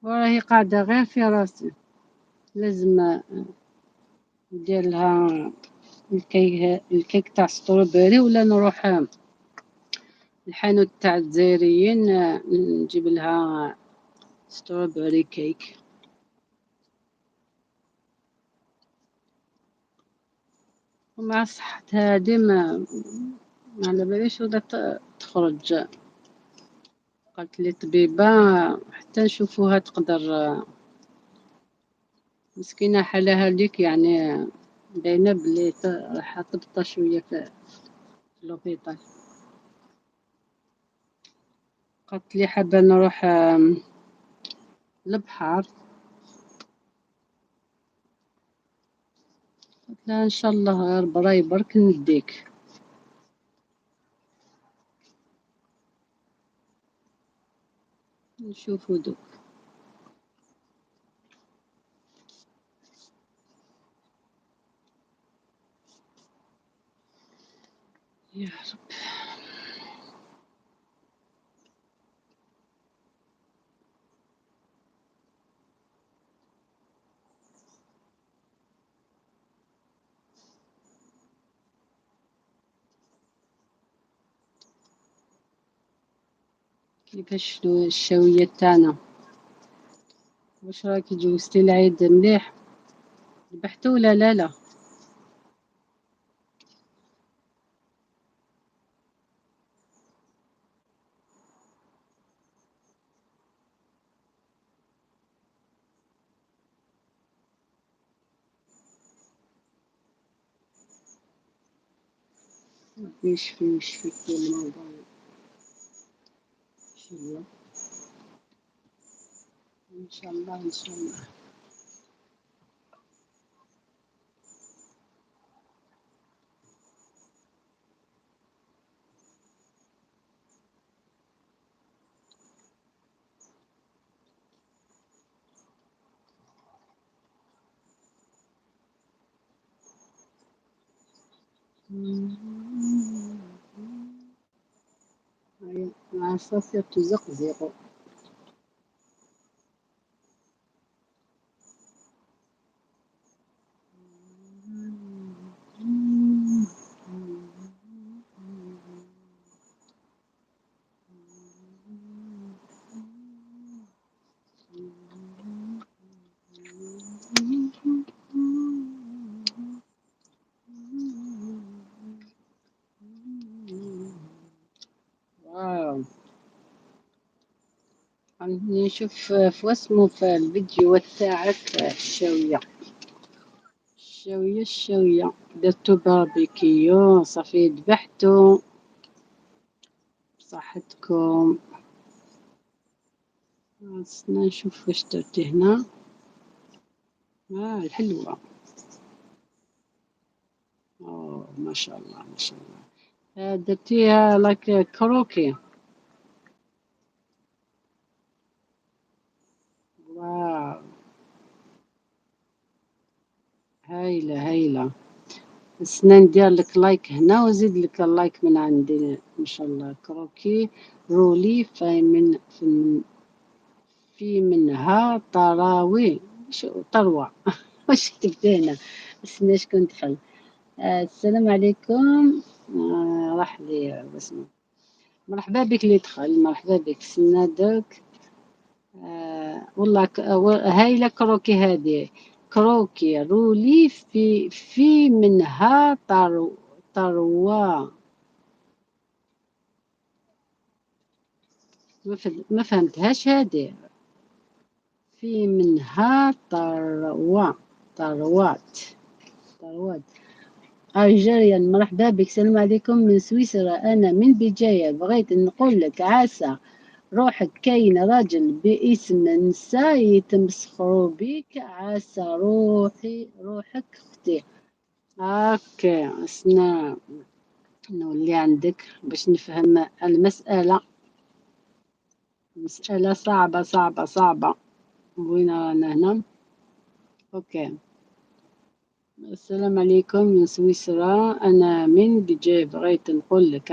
وراهي قاعدة غير في راسي. لازم ندير لها الكيك تاع strawberry، ولا نروح الحانوت تاع الجزائريين نجيب لها strawberry cake. ومع صحتها هادي ما على باليش ولا تخرج. قالت لي الطبيبة حتى نشوفوها تقدر. مسكينة حالها هذيك يعني باينة بلي راح تبطى شوية في l'hôpital. قالت لي حابة نروح للبحر، قلت لها إن شاء الله غير براي برك نديك. نشوفو دوك. يا رب. كيفاش الشاوية تاعنا؟ واش راكي جوزتي العيد مليح؟ ذبحتو ولا لا؟ لا ربي يشفي ويشفي كل مرضى ان شاء الله. ان شاء الله ان شاء الله. العصافير تزقزق. واو، راني نشوف في واسمو في الفيديو تاعك. الشاوية الشاوية الشاوية، درتو باربيكيو صافي، ذبحتو، بصحتكم. نستنى نشوف واش درتي هنا. الحلوة، أوه ما شاء الله ما شاء الله. درتيها like croquis. واو هايلة هايلة. نستنى ندير لك like هنا وزيد لك ال like من عندي ان شاء الله. croquis roulé في منها طراوي شو طروة. واش كتبت هنا؟ استنى شكون دخل. السلام عليكم. راح لي واسمه. مرحبا بك اللي دخل، مرحبا بك. استنى دوك. والله هايلة croquis هذه، croquis roulé في منها طروا. ما فهمتهاش هذه. في منها طروا، طروات، طروات. Algérienne مرحبا بك. السلام عليكم من سويسرا، أنا من بجاية. بغيت نقول لك عسى روحك كاين راجل باسم نساء يتمسخروا بك، عسى روحك اختي. okay استنى نولي عندك باش نفهم المسألة. مسألة صعبة صعبة صعبة. وين رانا هنا؟ okay السلام عليكم من سويسرا، أنا من بجاية. بغيت نقول لك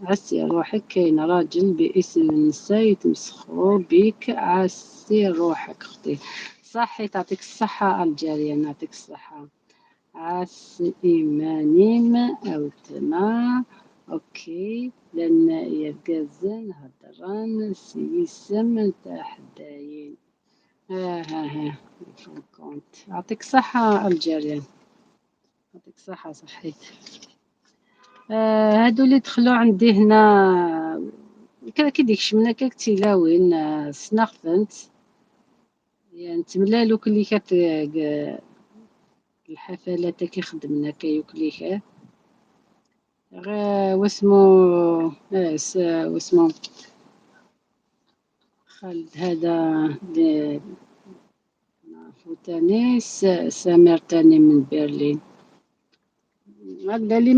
عسي روحك كاين راجل باسم النساء يتمسخروا بك، عسي روحك اختي. صحي تعطيك الصحة الجارية، نعطيك الصحة. عسي إيمانيم أو تما. okay لأن يرقزن هدران سيسم تحداين. ها ها ها كونت. يعطيك الصحة الجارية، يعطيك الصحة صحيت. هادو اللي دخلوا عندي هنا كي ديك شمنا كتيلاوين سناخفنت يعني تملالو كلي كات الحفلات كي خدمنا كيوكليك غير واسمو واسمو خالد هذا اللي نعرفو تاني، سمير تاني من برلين. هكذا اللي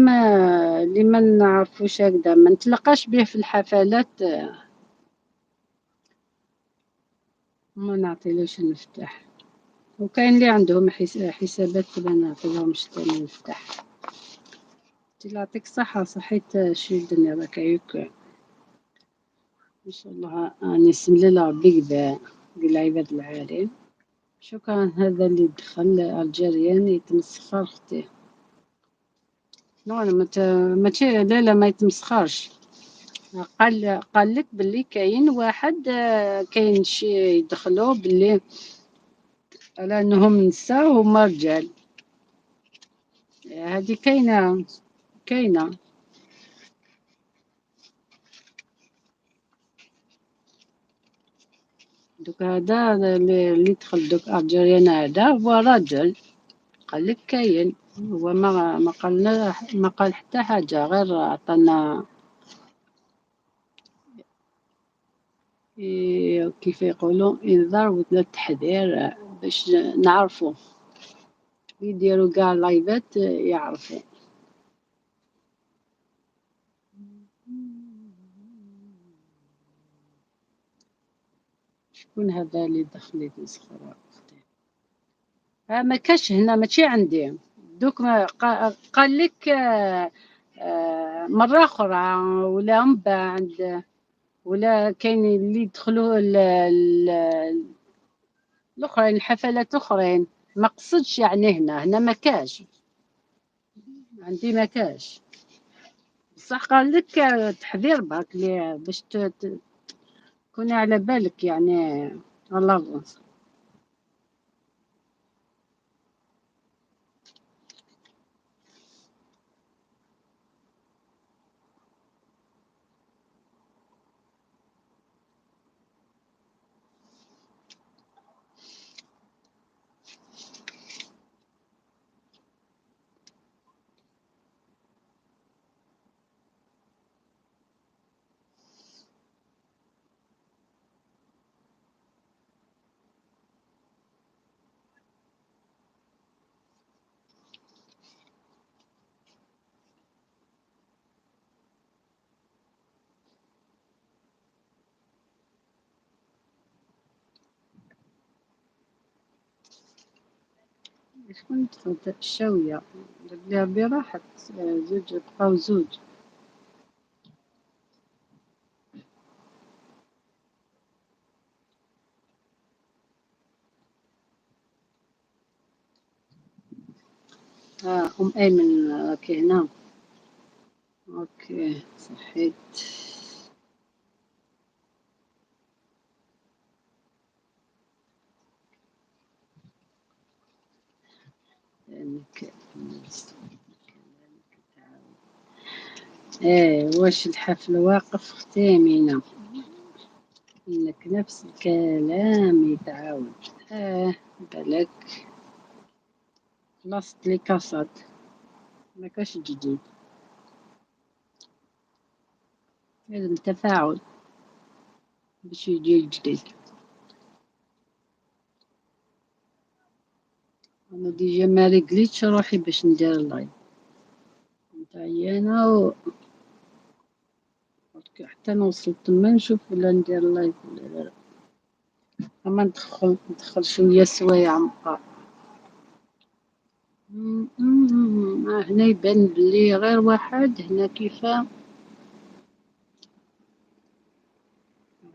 ما نعرفوش هكذا ما نتلقاش به في الحفلات ما نعطيلوش المفتاح. وكاين اللي عندهم حسابات ما نعطيلهمش تاني المفتاح. يعطيك الصحة صحيت شي الدنيا راك عيوك ان شاء الله. راني سملالة ربي كذا العباد العالي. شكرا. هذا اللي دخل الجيريان يتمسخر اختي. non ماشي، لا لا ما يتمسخرش. قال لك باللي كاين واحد، كاين شي يدخلوا باللي على انهم نساء وهما رجال. هذه كاينه كاينه. دوك هذا اللي دخل دوك algérienne هذا هو راجل، قال لك كاين، هو ما قالنا، ما قال حتى حاجة، غير عطانا كيف يقولوا انذار ولا تحذير باش نعرفوا يديروا كاع لايفات يعرفوا. شكون هذا اللي دخل يتمسخر اختي؟ ما كاش هنا، ماشي عندي. دوك ما قال لك مرة أخرى ولا من بعد، ولا كاين اللي يدخلوا الأخرين، الحفلات الأخرين. ما قصدش يعني هنا ما كاش، عندي ما كاش. بصح قال لك تحذير برك باش تكوني على بالك يعني الله. شكون دخلت الشاوية؟ ربي راحت زوج، بقاو زوج. أم أيمن راكي هنا. okay صحيت. ايه واش الحفل واقف اختي امينه؟ انك نفس الكلام يتعاود. بالك خلصت les cassettes، ما كاش جديد. لازم تفاعل باش يجي الجديد. انا déjà ما رجليتش روحي باش ندير live، كنت عيانه و حتى نوصل تما نشوف ولا ندير live ولا لا. اما ندخل شويه سوايع مبقى. هنا يبان بلي غير واحد هنا. كيفاه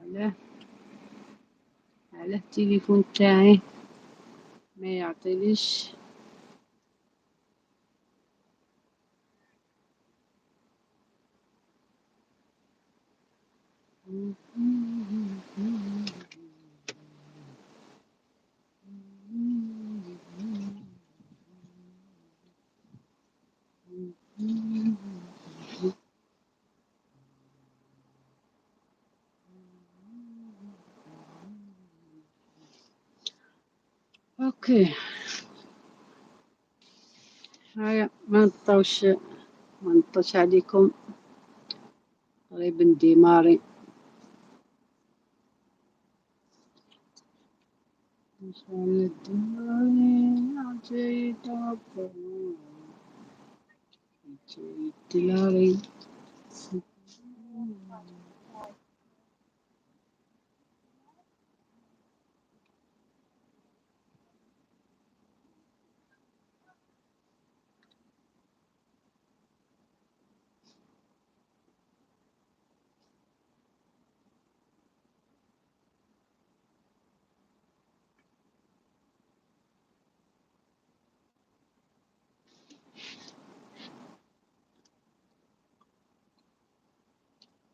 علاه علاه التليفون تاعي ما يعطيليش؟ okay هيا ما نبطوش عليكم، قريب ن démarrer.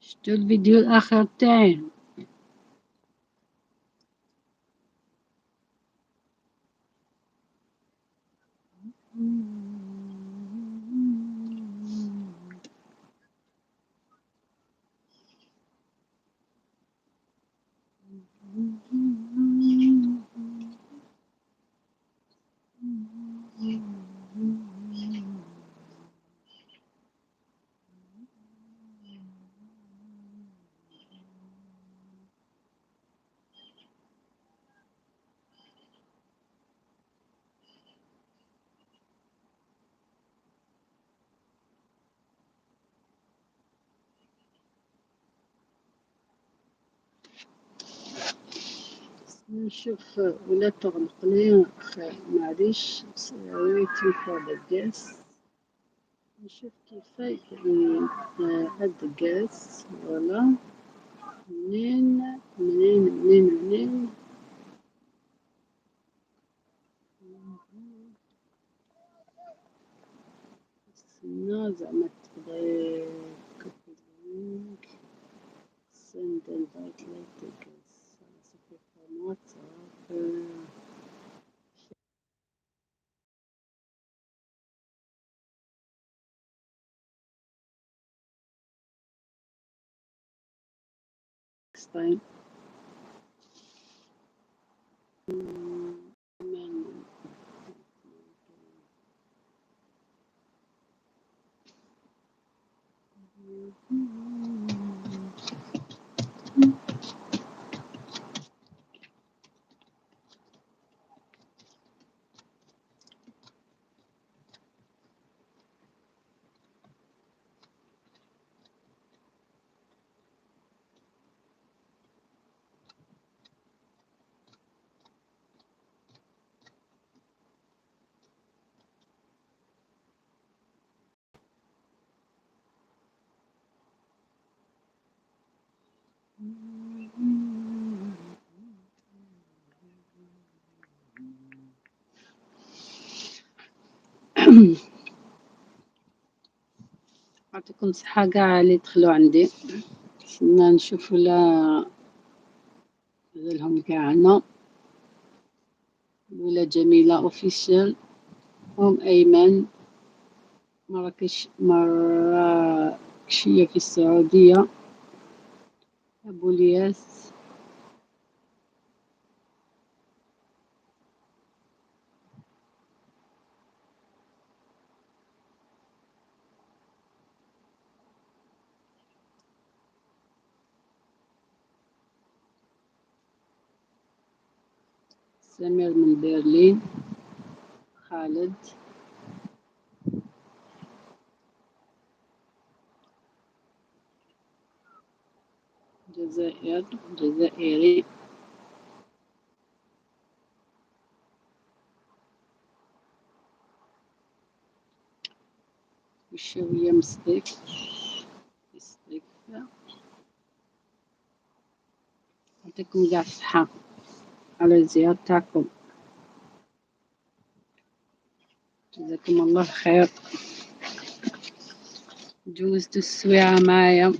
شفتوا الفيديو الآخر تاعي؟ نشوف ولا تغلق لي خير، معليش waiting for the guest. نشوف كيف add guest، voilà. منين منين منين منين؟ استنى، زعما تقدري copy link، send invite like the guest from WhatsApp. Next time. يعطيكم الصحة قاع اللي دخلوا عندي. نستنى نشوف ولا لهم قاع هنا. ولا جميلة officiel، أم أيمن، مراكش، مراكشية في السعودية، أبو الياس، سمير من برلين، خالد، جزائر، جزائري. الشاوية مصديق مصديق. يعطيكم قاع الصحة على الزيارة تاعكم، جزاكم الله خير. جوزتوا السويعة معايا.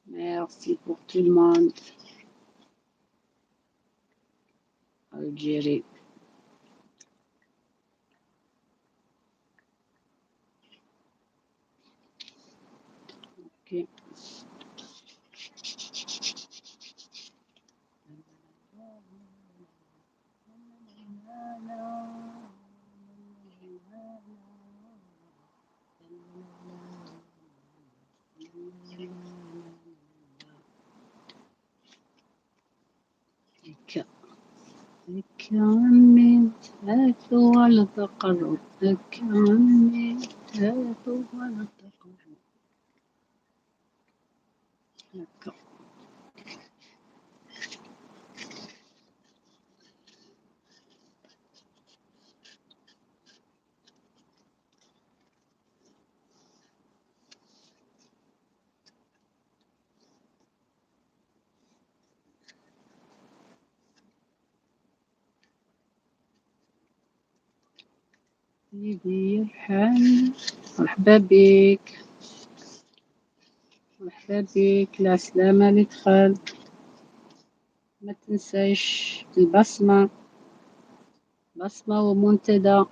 Merci pour tout le monde. Algérie. Ok. هكا هكا عمي ولا تقرب، هكا عمي ولا تقرب. هكا سيدي يرحم. مرحبا بك، مرحبا بك، لا سلامة اللي دخل. ما تنساش البصمة، بصمة ومنتدى.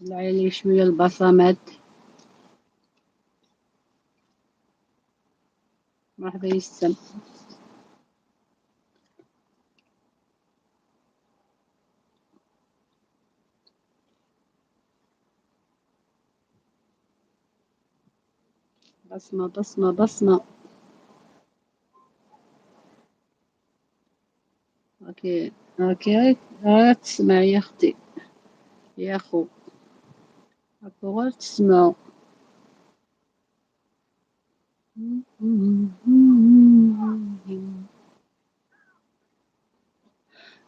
طلعي لي شوية البصمات. مرحبا يسم. بصمة بصمة بصمة. okay okay، تسمع يا اختي يا خو. راكو غير تسمعوا.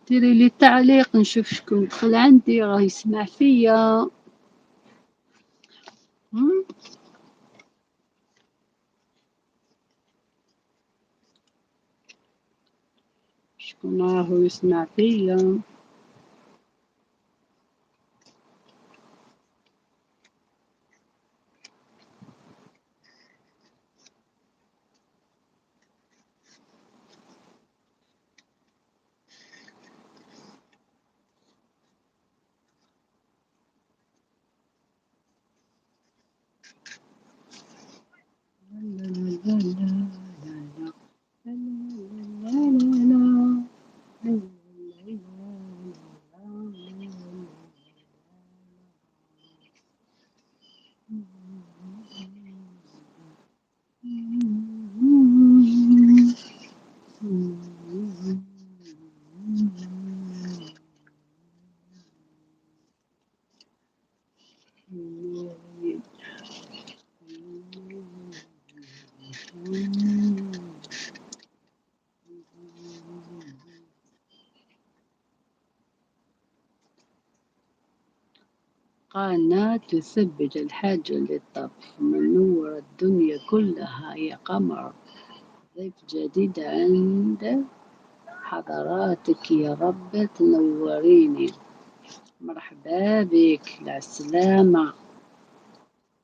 ديري لي تعليق نشوف شكون دخل عندي راه يسمع فيا. شكون راهو يسمع فيا؟ لا لا لا لا لا لا لا لا قناة تثبت الحاجة للطبخ، منورة الدنيا كلها يا قمر. ضيف جديد عند حضراتك، يا رب تنوريني. مرحبا بك، العسلامة،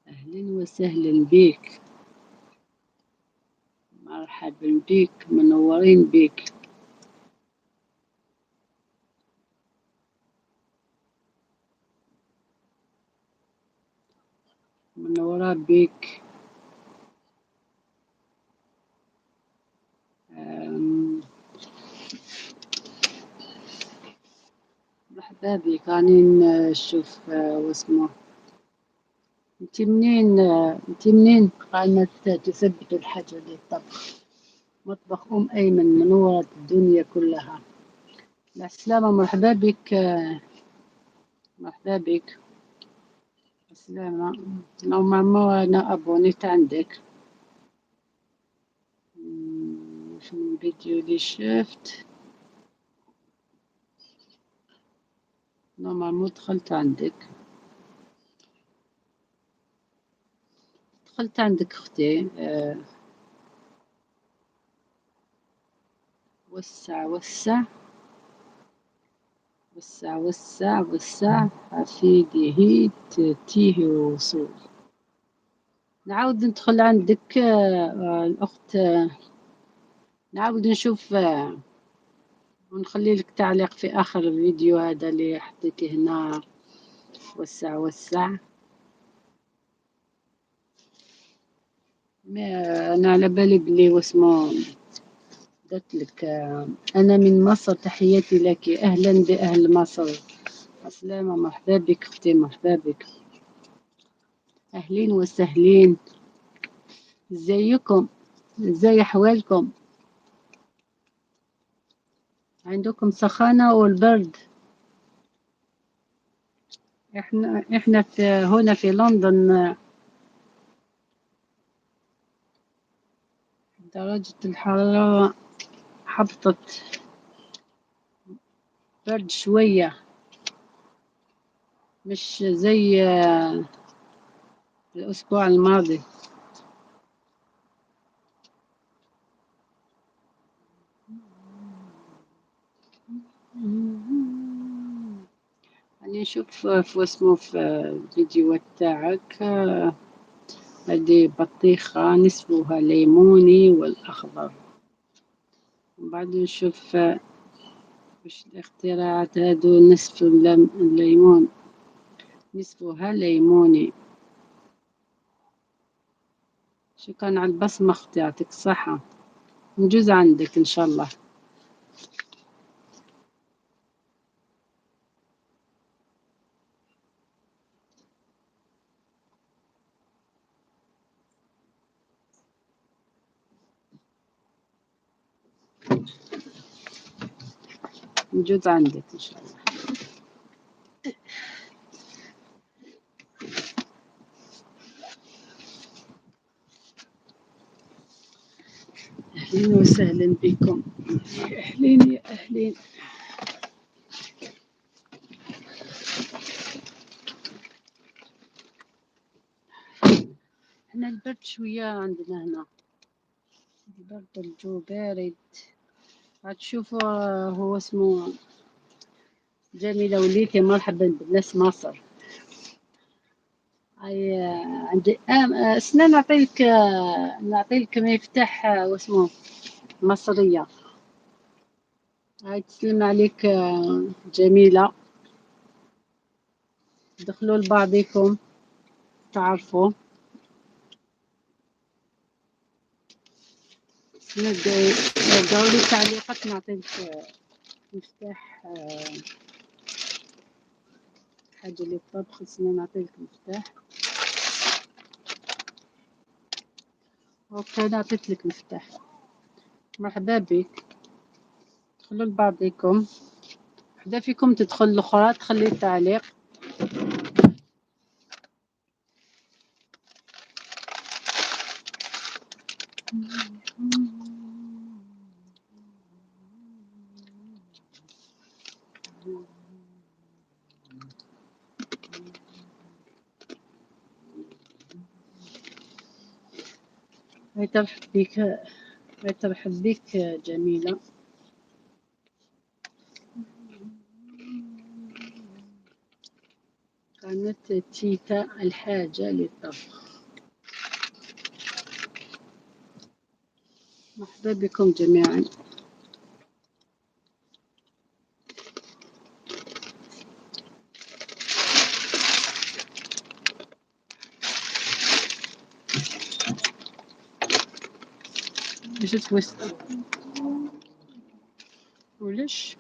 أهلا وسهلا بك، مرحبا بك، منورين بك. منورة بك. مرحبا بك. راني نشوف واسمه. انت منين؟ انت منين؟ قناة تثبت الحاجة للطبخ، مطبخ أم أيمن، منورة الدنيا كلها. السلامة، مرحبا بك، مرحبا بك. السلامة. normalement أنا abonnée عندك. واش من فيديو اللي شفت؟ normalement دخلت عندك، دخلت عندك اختي. وسع وسع وسع وسع وسع حفيده تيه وصول. نعاود ندخل عندك، الأخت، نعاود نشوف، ونخلي لك تعليق في آخر الفيديو هذا اللي حطيتيه هنا. وسع وسع. أنا على بالي بلي واسمو درت لك. أنا من مصر، تحياتي لك. أهلا بأهل مصر، السلامة. مرحبا بك أختي، مرحبا بك، أهلين وسهلين. ازيكم؟ ازاي أحوالكم؟ عندكم سخانة والبرد؟ احنا في هنا في لندن درجة الحرارة هبطت، برد شوية، مش زي الأسبوع الماضي. راني نشوف في اسمه في الفيديو تاعك. هذه بطيخة نصفها ليموني والأخضر. ومن بعد نشوف واش الاختراعات هادو. نصف الليمون، نصفها ليموني. شكرا على البصمة اختي، يعطيك الصحة. نجوز عندك إن شاء الله. نجوز عندك إن شاء الله. أهلين وسهلا بكم، يا أهلين يا أهلين. هنا البرد شوية عندنا هنا، البرد الجو بارد. غتشوفوا هو اسمه جميلة وليتي. مرحبا بالناس مصر. هاي عندي سنة نعطيلك، نعطيلك مفتاح واسمه مصرية. هاي تسلم عليك جميلة. دخلوا لبعضكم تعرفوا. دعوا لي تعليقات نعطيك مفتاح، حاجة اللي طبخ سنة نعطيك مفتاح. okay انا عطيت لك مفتاح. مرحبا بك. دخلوا لبعضكم، وحده فيكم تدخل الاخرى تخلي تعليق. هاي ترحب بك، هاي ترحب بك جميلة. قناة تيتا الحاجة للطبخ. مرحبا بكم جميعا. جيت وسط ولش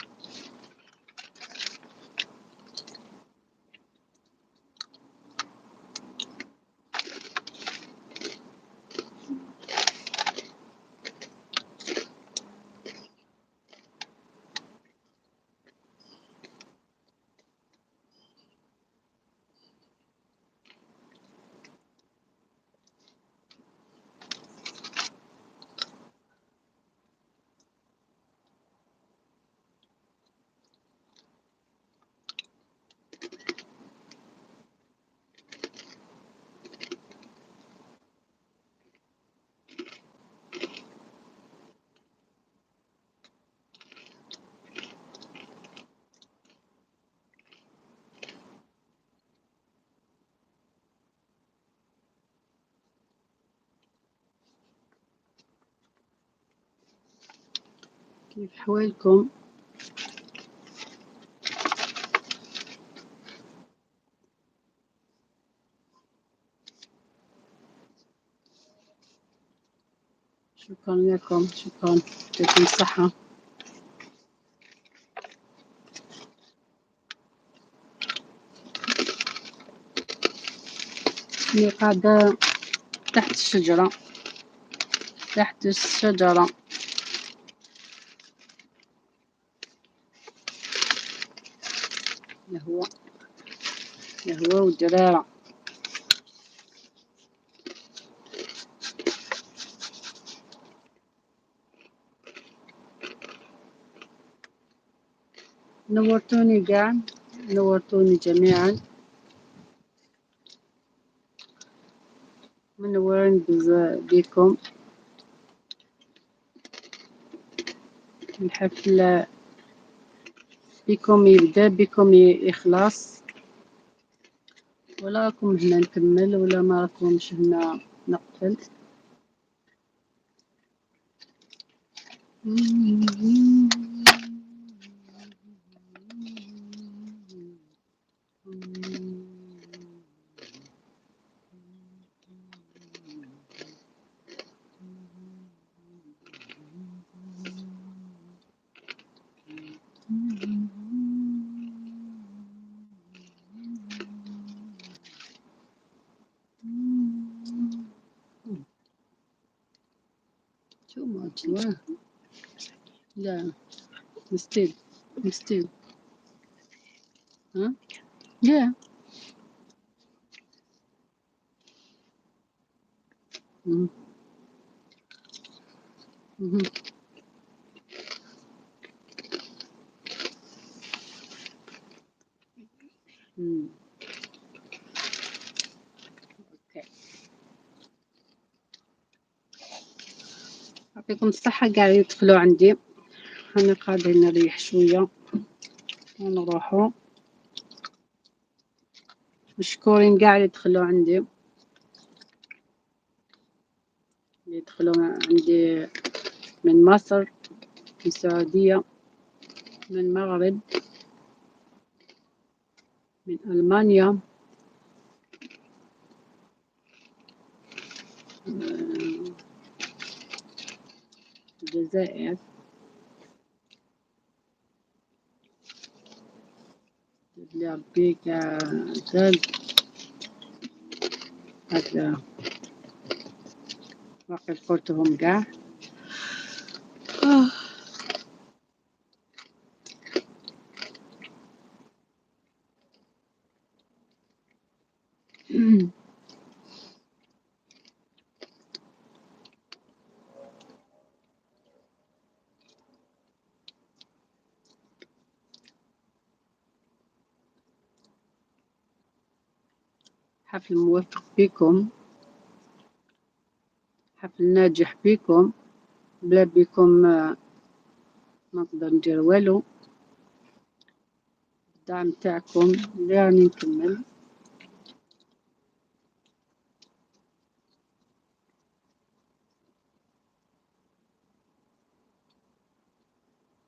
كيف حوالكم؟ شكرا لكم، شكرا، يعطيكم الصحة. أنا قاعدة تحت الشجرة، تحت الشجرة. الهواء، الهواء والدرارة. نورتوني كاع، نورتوني جميعا. منورين بكم. الحفل بكم يبدا، بكم يخلص. ولا راكم هنا نكمل ولا ما راكمش هنا نقفل. Too much, yeah. Yeah, still, still. Huh? Yeah. مهم. مم. OK، يعطيكم الصحة قاع يدخلوا عندي. أنا قاعدة نريح شوية ونروحو. مشكورين قاع اللي دخلوا عندي، اللي دخلوا عندي من مصر، من السعودية، من المغرب، من ألمانيا، الجزائر. اللي ربي زاد هكذا باقي قلتهم قاع. حفل موفق بكم، حفل ناجح بكم، بلا بكم ما نقدر ندير والو. الدعم تاعكم اللي راني نكمل.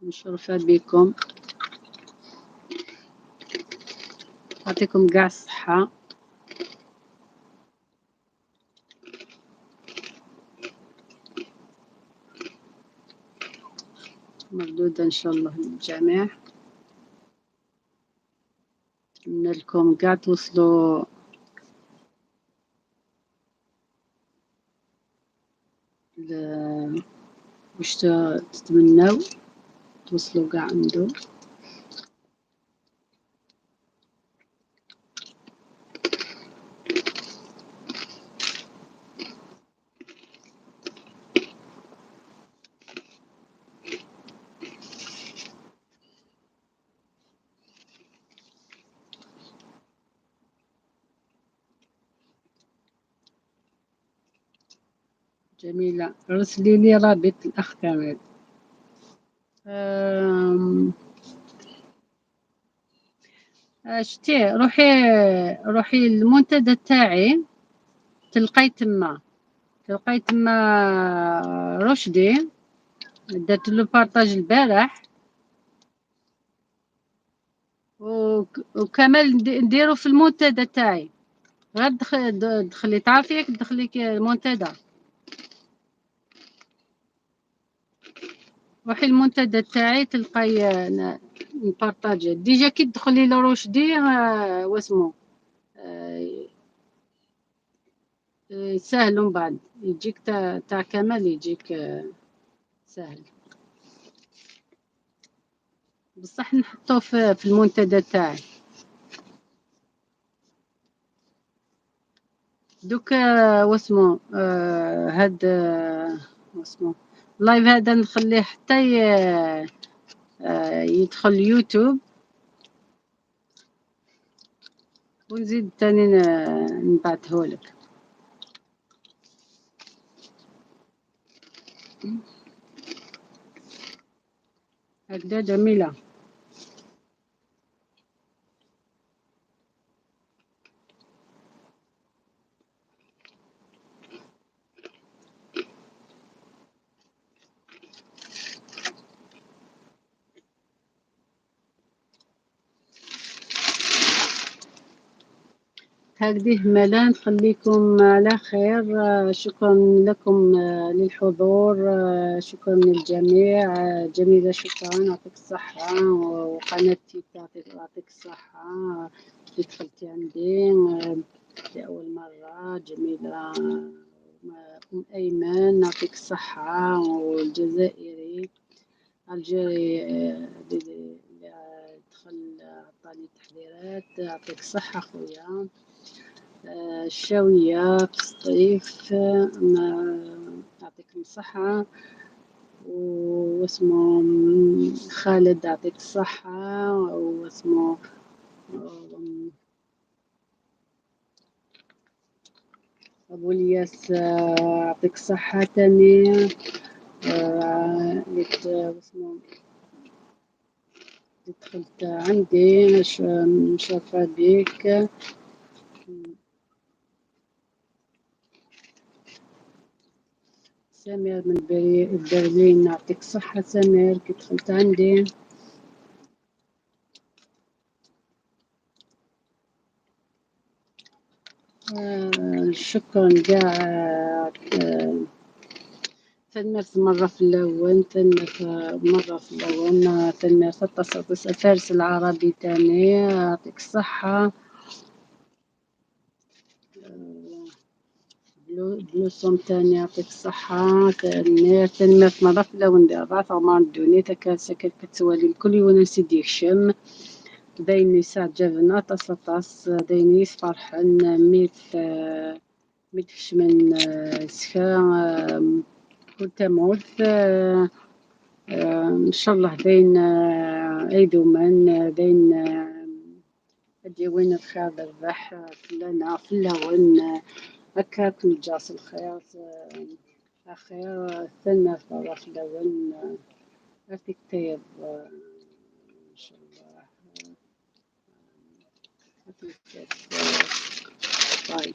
مشرفة بكم، يعطيكم قاع الصحة. مردودة إن شاء الله للجميع. نتمنى لكم قاع توصلوا واش تتمناو، توصلوا قاع عنده. جميلة، رسلي لي رابط الأخ كمال. شتي روحي المنتدى تاعي، تلقاي تما رشدي درت له partage البارح، وكمال نديرو في المنتدى تاعي. غير دخلي، تعرفي ياك دخلي المنتدى، روحي المنتدى تاعي تلقاي نبارطاجي. déjà كي تدخلي لرشدي، واسمو، ساهل، ومن بعد يجيك تاع كمال يجيك، ساهل. بصح نحطو في المنتدى تاعي. دوك، واسمو، هاد، واسمو ال live هذا نخليه حتى يدخل اليوتيوب، ونزيد تاني نبعثهولك. هكذا جميلة. هكذا مالا نخليكم على خير. شكرا لكم، للحضور، شكرا للجميع. جميلة شكرا، يعطيك الصحة، وقناتي يعطيك الصحة اللي دخلتي عندي، لأول مرة. جميلة، أم أيمن يعطيك الصحة، والجزائري الجيري، اللي دخل عطاني تحذيرات، يعطيك الصحة خويا. الشاوية في الصيف، يعطيكم الصحة. واسمه خالد يعطيك الصحة، واسمه أبو الياس يعطيك الصحة تاني. واسمه دخلت عندي مشرفة بيك. سمير من برلين يعطيك الصحة سمير كي دخلت عندي. شكرا كاع. تنمرت مرة في الأول، تنمرت مرة في الأول، تنمرت فارس العربي تاني يعطيك الصحة. بلوسوم تاني يعطيك الصحة. تنمرت مرة في الأول دابا ثغمار الدنيا تكاسك كتوالي كل يوم سيدي هشام دايني ساعة جافنا طاس طاس دايني فرحان ميت هشمن سكا كل تموت. ان شاء الله داين ايدومان داين ادي وين الخير الربح فلانا فلاون هكا كل جاس الخير خير ثنا فرا فلاون يعطيك طيب ان شاء الله. باي.